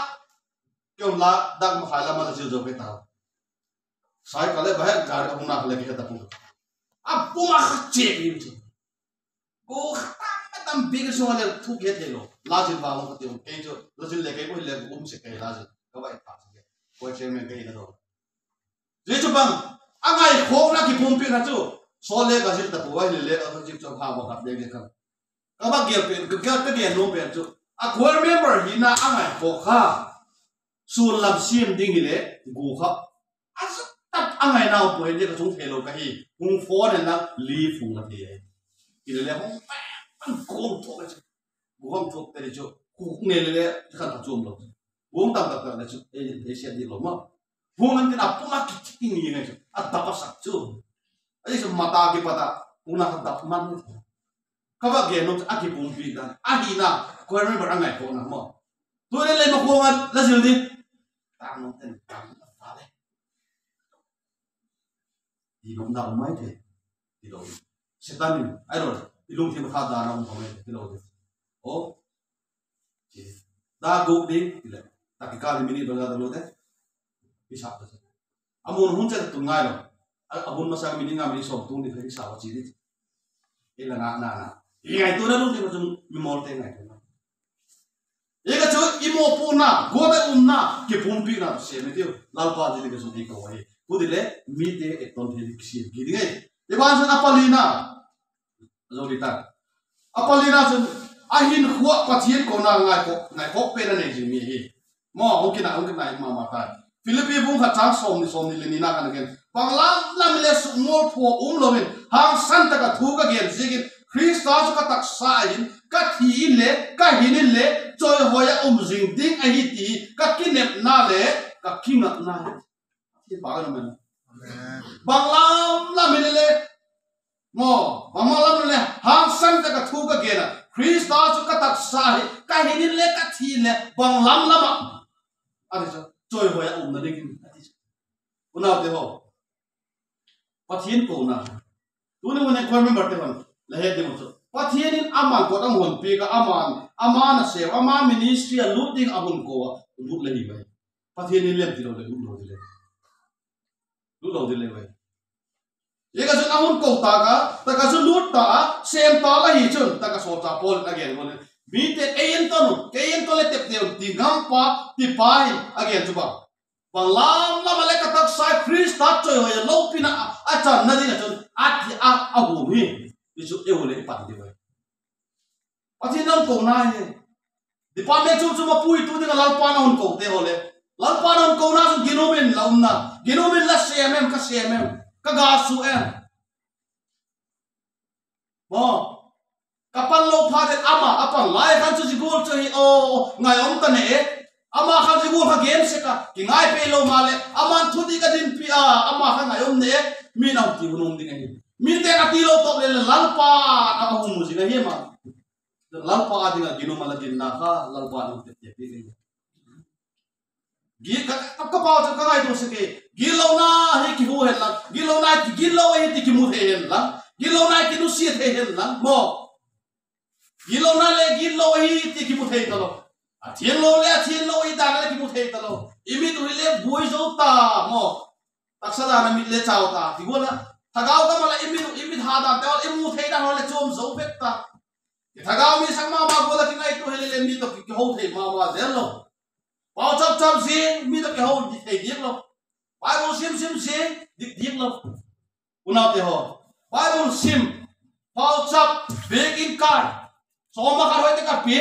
Keu la dak ma khai la ma la jil jo ke ta. Sai ka le ba he gari a hung na ka le ke ta pu. A pu ma kha che ni chu. Ko kha tam tam big so le thu ke te lo. Lajil ba mo te ke chu. Lajil le ke ko le ko um se ke lajil. Ka ba e pa se ke. Ko chairman ke ina do. Ji chu bang. A ngai kho na kipumpi na chu. So le ka jil ta pu wa le le ka jil chu ha ba ka le ke ka. Ka ba gel pen, ka, ka, ka gel nom pen chu. A choir member hi na a ngai kho kha. Sun lam siam ding hi le, gu kha. A sat tap a ngai nau pu hi le ka chung thei lo ka hi. Hung phone na li phung la thei. Hi le le hung pa, pa gong thok ka chu. Gu hung thok te le chu. Gu ne le le, khan ka chom lo. Gu tam tak tak le chu. Ei, ei siat di lo ma. Hung an tin a puma ki, ki, ki, ni ngai chu. A tapa sak chu. Ai, so mata ki pata, una ka dap man. Ka ba ge no, a kipumpi dan. A hi na, ko ren ba ngai ko na mo. Tu le le ma ko ngal, la jil di. Ta no ten kam ta le. Di no na mai te. Di lo. Setan ni, ai lo. Di lung ti ma kha da na mai te. Di lo. O. Chi. Da go di, di le. Ta ki ka ni mini ba da lo te. Ki sa ta. Amun hun cha tu ngai lo. A, amun masa mini nga mini som tung di ka ki sa wa chi di. Ila nga na na. Ingai tu na lung di ma chung mi mol te ngai tu na. Ika chu i mo pu na, go da um na, kipumpi na se mi tiu. Lalpa di ka chung i ko ai. Ku di le, mi te e ton the di kisi ki di ngai. I ban san a pali na. Zo di ta. A pali na chun, a hin khuah Pathian ko na ngai ko, ngai ko pe na nei jing mi hi. Mo, hung kina, hung kina ma ma ta. Philippi bung khat chang som ni, som ni le ni na kan gen. Bang lam lam le suk mol pho um lo in, hang san ta ka thu ka gen jing in, Krista chu ka taksa hin, ka thi in le, ka hin in le, choi hoi a um jing ding ahi ti, ka kinep na le, ka kingak na. Ti pa na man. Amen. Bang lam lam in le, Mo, bang lam le, hang san ta ka thu ka gen a. Krista chu ka taksa hi, ka hin in le ka thi in le, bang lam lam a. A ti chu, choi hoi a um na ding in, a ti chu. Unau te ho. Pathian ko na. Tu ni mo ne ko member te hon. La he de mo chu. Pathian in aman ko dam hon pe ka aman, aman a se, aman ministry a lut ding a hon ko a, lut le hi mai. Pathian in lem ti lo le, lut lo ti le. Lut lo ti le mai. Ye ka chun a hun ko ta ka, ta ka chun lut ta, sem ta la hi chun, ta ka so ta Paul a gen mo le. Mi te ei en to nu, ei en to le tep te ti ngam pa, ti pa hi, a gen chu ba. Bang lam lam le ka taksa Krista choi hoi a lo pi na a, a chan na di na chun, a ti a, a hu mi. Ti chu e u le i pan di mai. Pathian in a hon ko na hi. Department chom chom a puitu dinga Lalpa in a hon ko te ho le. Lalpa in a hon ko na chu ginom in la um na. Ginom in la sem em, ka sem em. Ka ga su em. Mo. Ka pan lo phat in ama, a pan lai khan chu jigol chu hi, o, ngai om ta ne e. Ama khan jigol kha gen se ka, ki ngai pe lo ma le. Aman thu di ka din pi a, ama khan ngai om ne e. Mi nau ti hunung ding ahi. Mi te ka ti lo top le le Lalpa na ka hum mu jing ahi ma. Lalpa a dinga ginom a la din na kha, Lalpa in a hon tep tep pi. Gi ka, ka, ka pau chu ka ngai tu se ke. Gilou na hi ki hu hen lang. Gilou na ki gilou hi ti ki mu thei hen lang. Gilou na ki nu si thei hen lang. Mo. Gilou na le gilou hi ti ki mu thei ta lo. A thian lo le a thian lo hi ta le ki mu thei ta lo. I mit u hi le buai zo ta mo. Taksa dan a mit le chau ta. Ti go la. Thagau ka ma la i mit u, i mit ha dan te i mu thei dan le chom zo bek ta. Ki thagau mi sang mama go la ki ngai tu hi le le mi to ki, ki ho thei mama zel lo. Pau chap chap si, mi to ki ho di thei dik lo. Bible sim sim si, dik dik lo. Unau te ho. Bible sim, pau chap, bek in kai. Soma khat hoi te ka pi.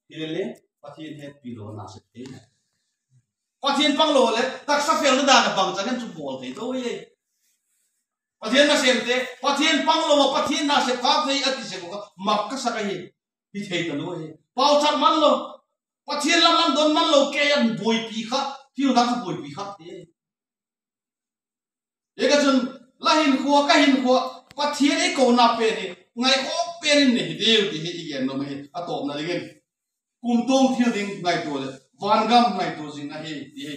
Hi le le, Pathian het pi lo na se te. Pathian pang lo le, taksa fel na dan a bang chang em chu bol thei to ye. Pathian na sem te, Pathian pang lo, Pathian na sem ka thei a ti se ko ka, mak ka sa ka hi. Hi thei ta lo hi. Pau chap man lo. Pathian lam lam don man lo, ke yan boi pi kha, thil dang boi pi kha te. Ye ka chun, la hin khua, ka hin khua, Pathian ei ko na pe ni, ngai ko pe ni ne hi deu ti hi i gen no me hi, a top na ding in. Kum tong thil ding ngai to le, van gam ngai to jing ahi ti hi.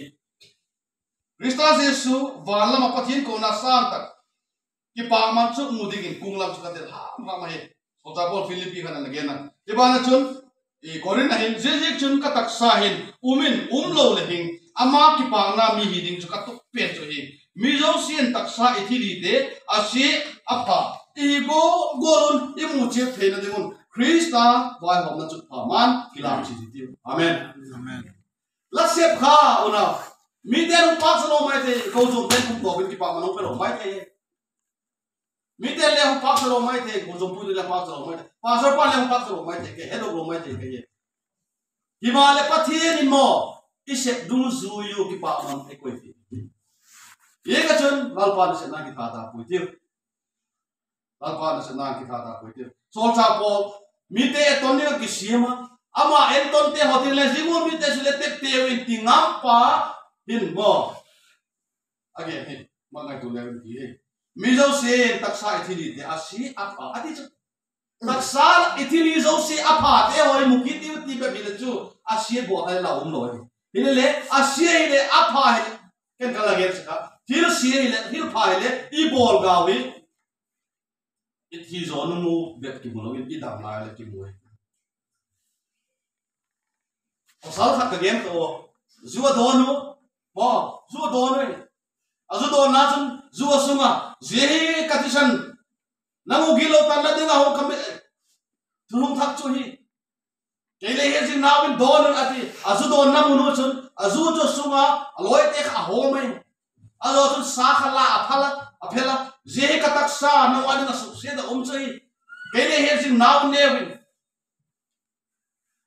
Christa Jesu van lama Pathen kona sang tak kipaman chu mu dingin kung lam chu ka del ham ham ahi. Solchah Paul Philippi khat a ana gen a. Hibana chun, i Corinth a hin, "Ziaziak chun ka taksa hin, um in, um lou le hin, ama kipana mi hi ding chu ka tup pen chu ahi. Mi jousen taksa i thilhite, ase, apha, i go, golun, i mu chep theina dingun, Christa vaihomna chu phaman, kilam chi ti." Amen. Amen. Lasep kha, unau. Mite hung pachat lou maithei, ko jong ten hung to bin kipaman hung pe lou maithei. Mite le hung pachat lou maithei, ko jong pu le pachat lou maithei. Pastor pa le hung pachat lou maithei, kei hedoh lou maithei, kei. Himahleh Pathen in mo, i sep dungjui u kipaman eikoi ti. Hijeh chun, Lalpa nasepna kitha tapoi tiu. Lalpa nasepna kitha tapoi tiu. Solchah Paul, mite eton ding a kisem a. Ama enton te ho tin le jing u mite chu le tep teu in ti ngam pa hin mo. Again, hi, ma ngaito le ti hi. Mi jousen taksa i thilhite ase apha, ati chu. Taksa i thilhi jouse apha te ho i mu kit diu ti bep hile chu, ase bol hai la um lou hi. Hile le, ase hile apha hi. Ken ka la gen saka. Thil se hile, thil pha hile, i bol gau hi. I thi jo nu mu bep kimu lou in, i dam lai le kimu hi. Pasal khat ka gen to, ju adon u, mo, ju adon u. Aju donna chun, ju asunga, jia hi ka thisan. Nang u gilou tanna dinga hung kami, thulhung thak chu hi. Kei le hejing nauvin don un ati, aju donna mun u chun, aju chu sunga, aloite kha ahom e. Ajo chun sa kha la, apha la, aphe la, jia hi ka taksa, nang u a dinga suhset a um chu hi. Kei le hejing nau neuvin.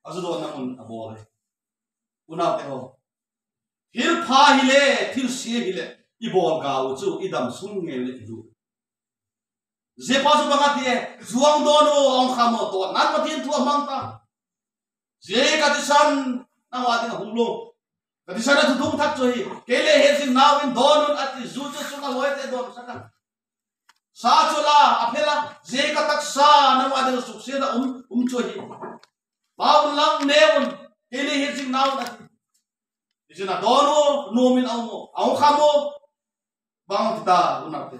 Aju donna mun abol e. Unaute ho. Thil pha hile, thil se hile, i bol gau chu, i dam sung ngei le i lu. Jia pa chu bang ati e, ju ahung don u, ahung kham u, to nan Pathen thu amang ta. Jia ka thisan, nang u a dinga hung lou. Ka thisan a thuthung thak chu hi, kei le hejing nauvin don un ati, ju chu sunga aloite don saka. Sa chu la, aphe la, jia ka taksa, nang u a dinga suhset a um, um chu hi. Pha un lang neuvin, kei le hejing nauvin ati. Hichun adon u, nom in aum u, ahung kham u, bang ti ta, unaute.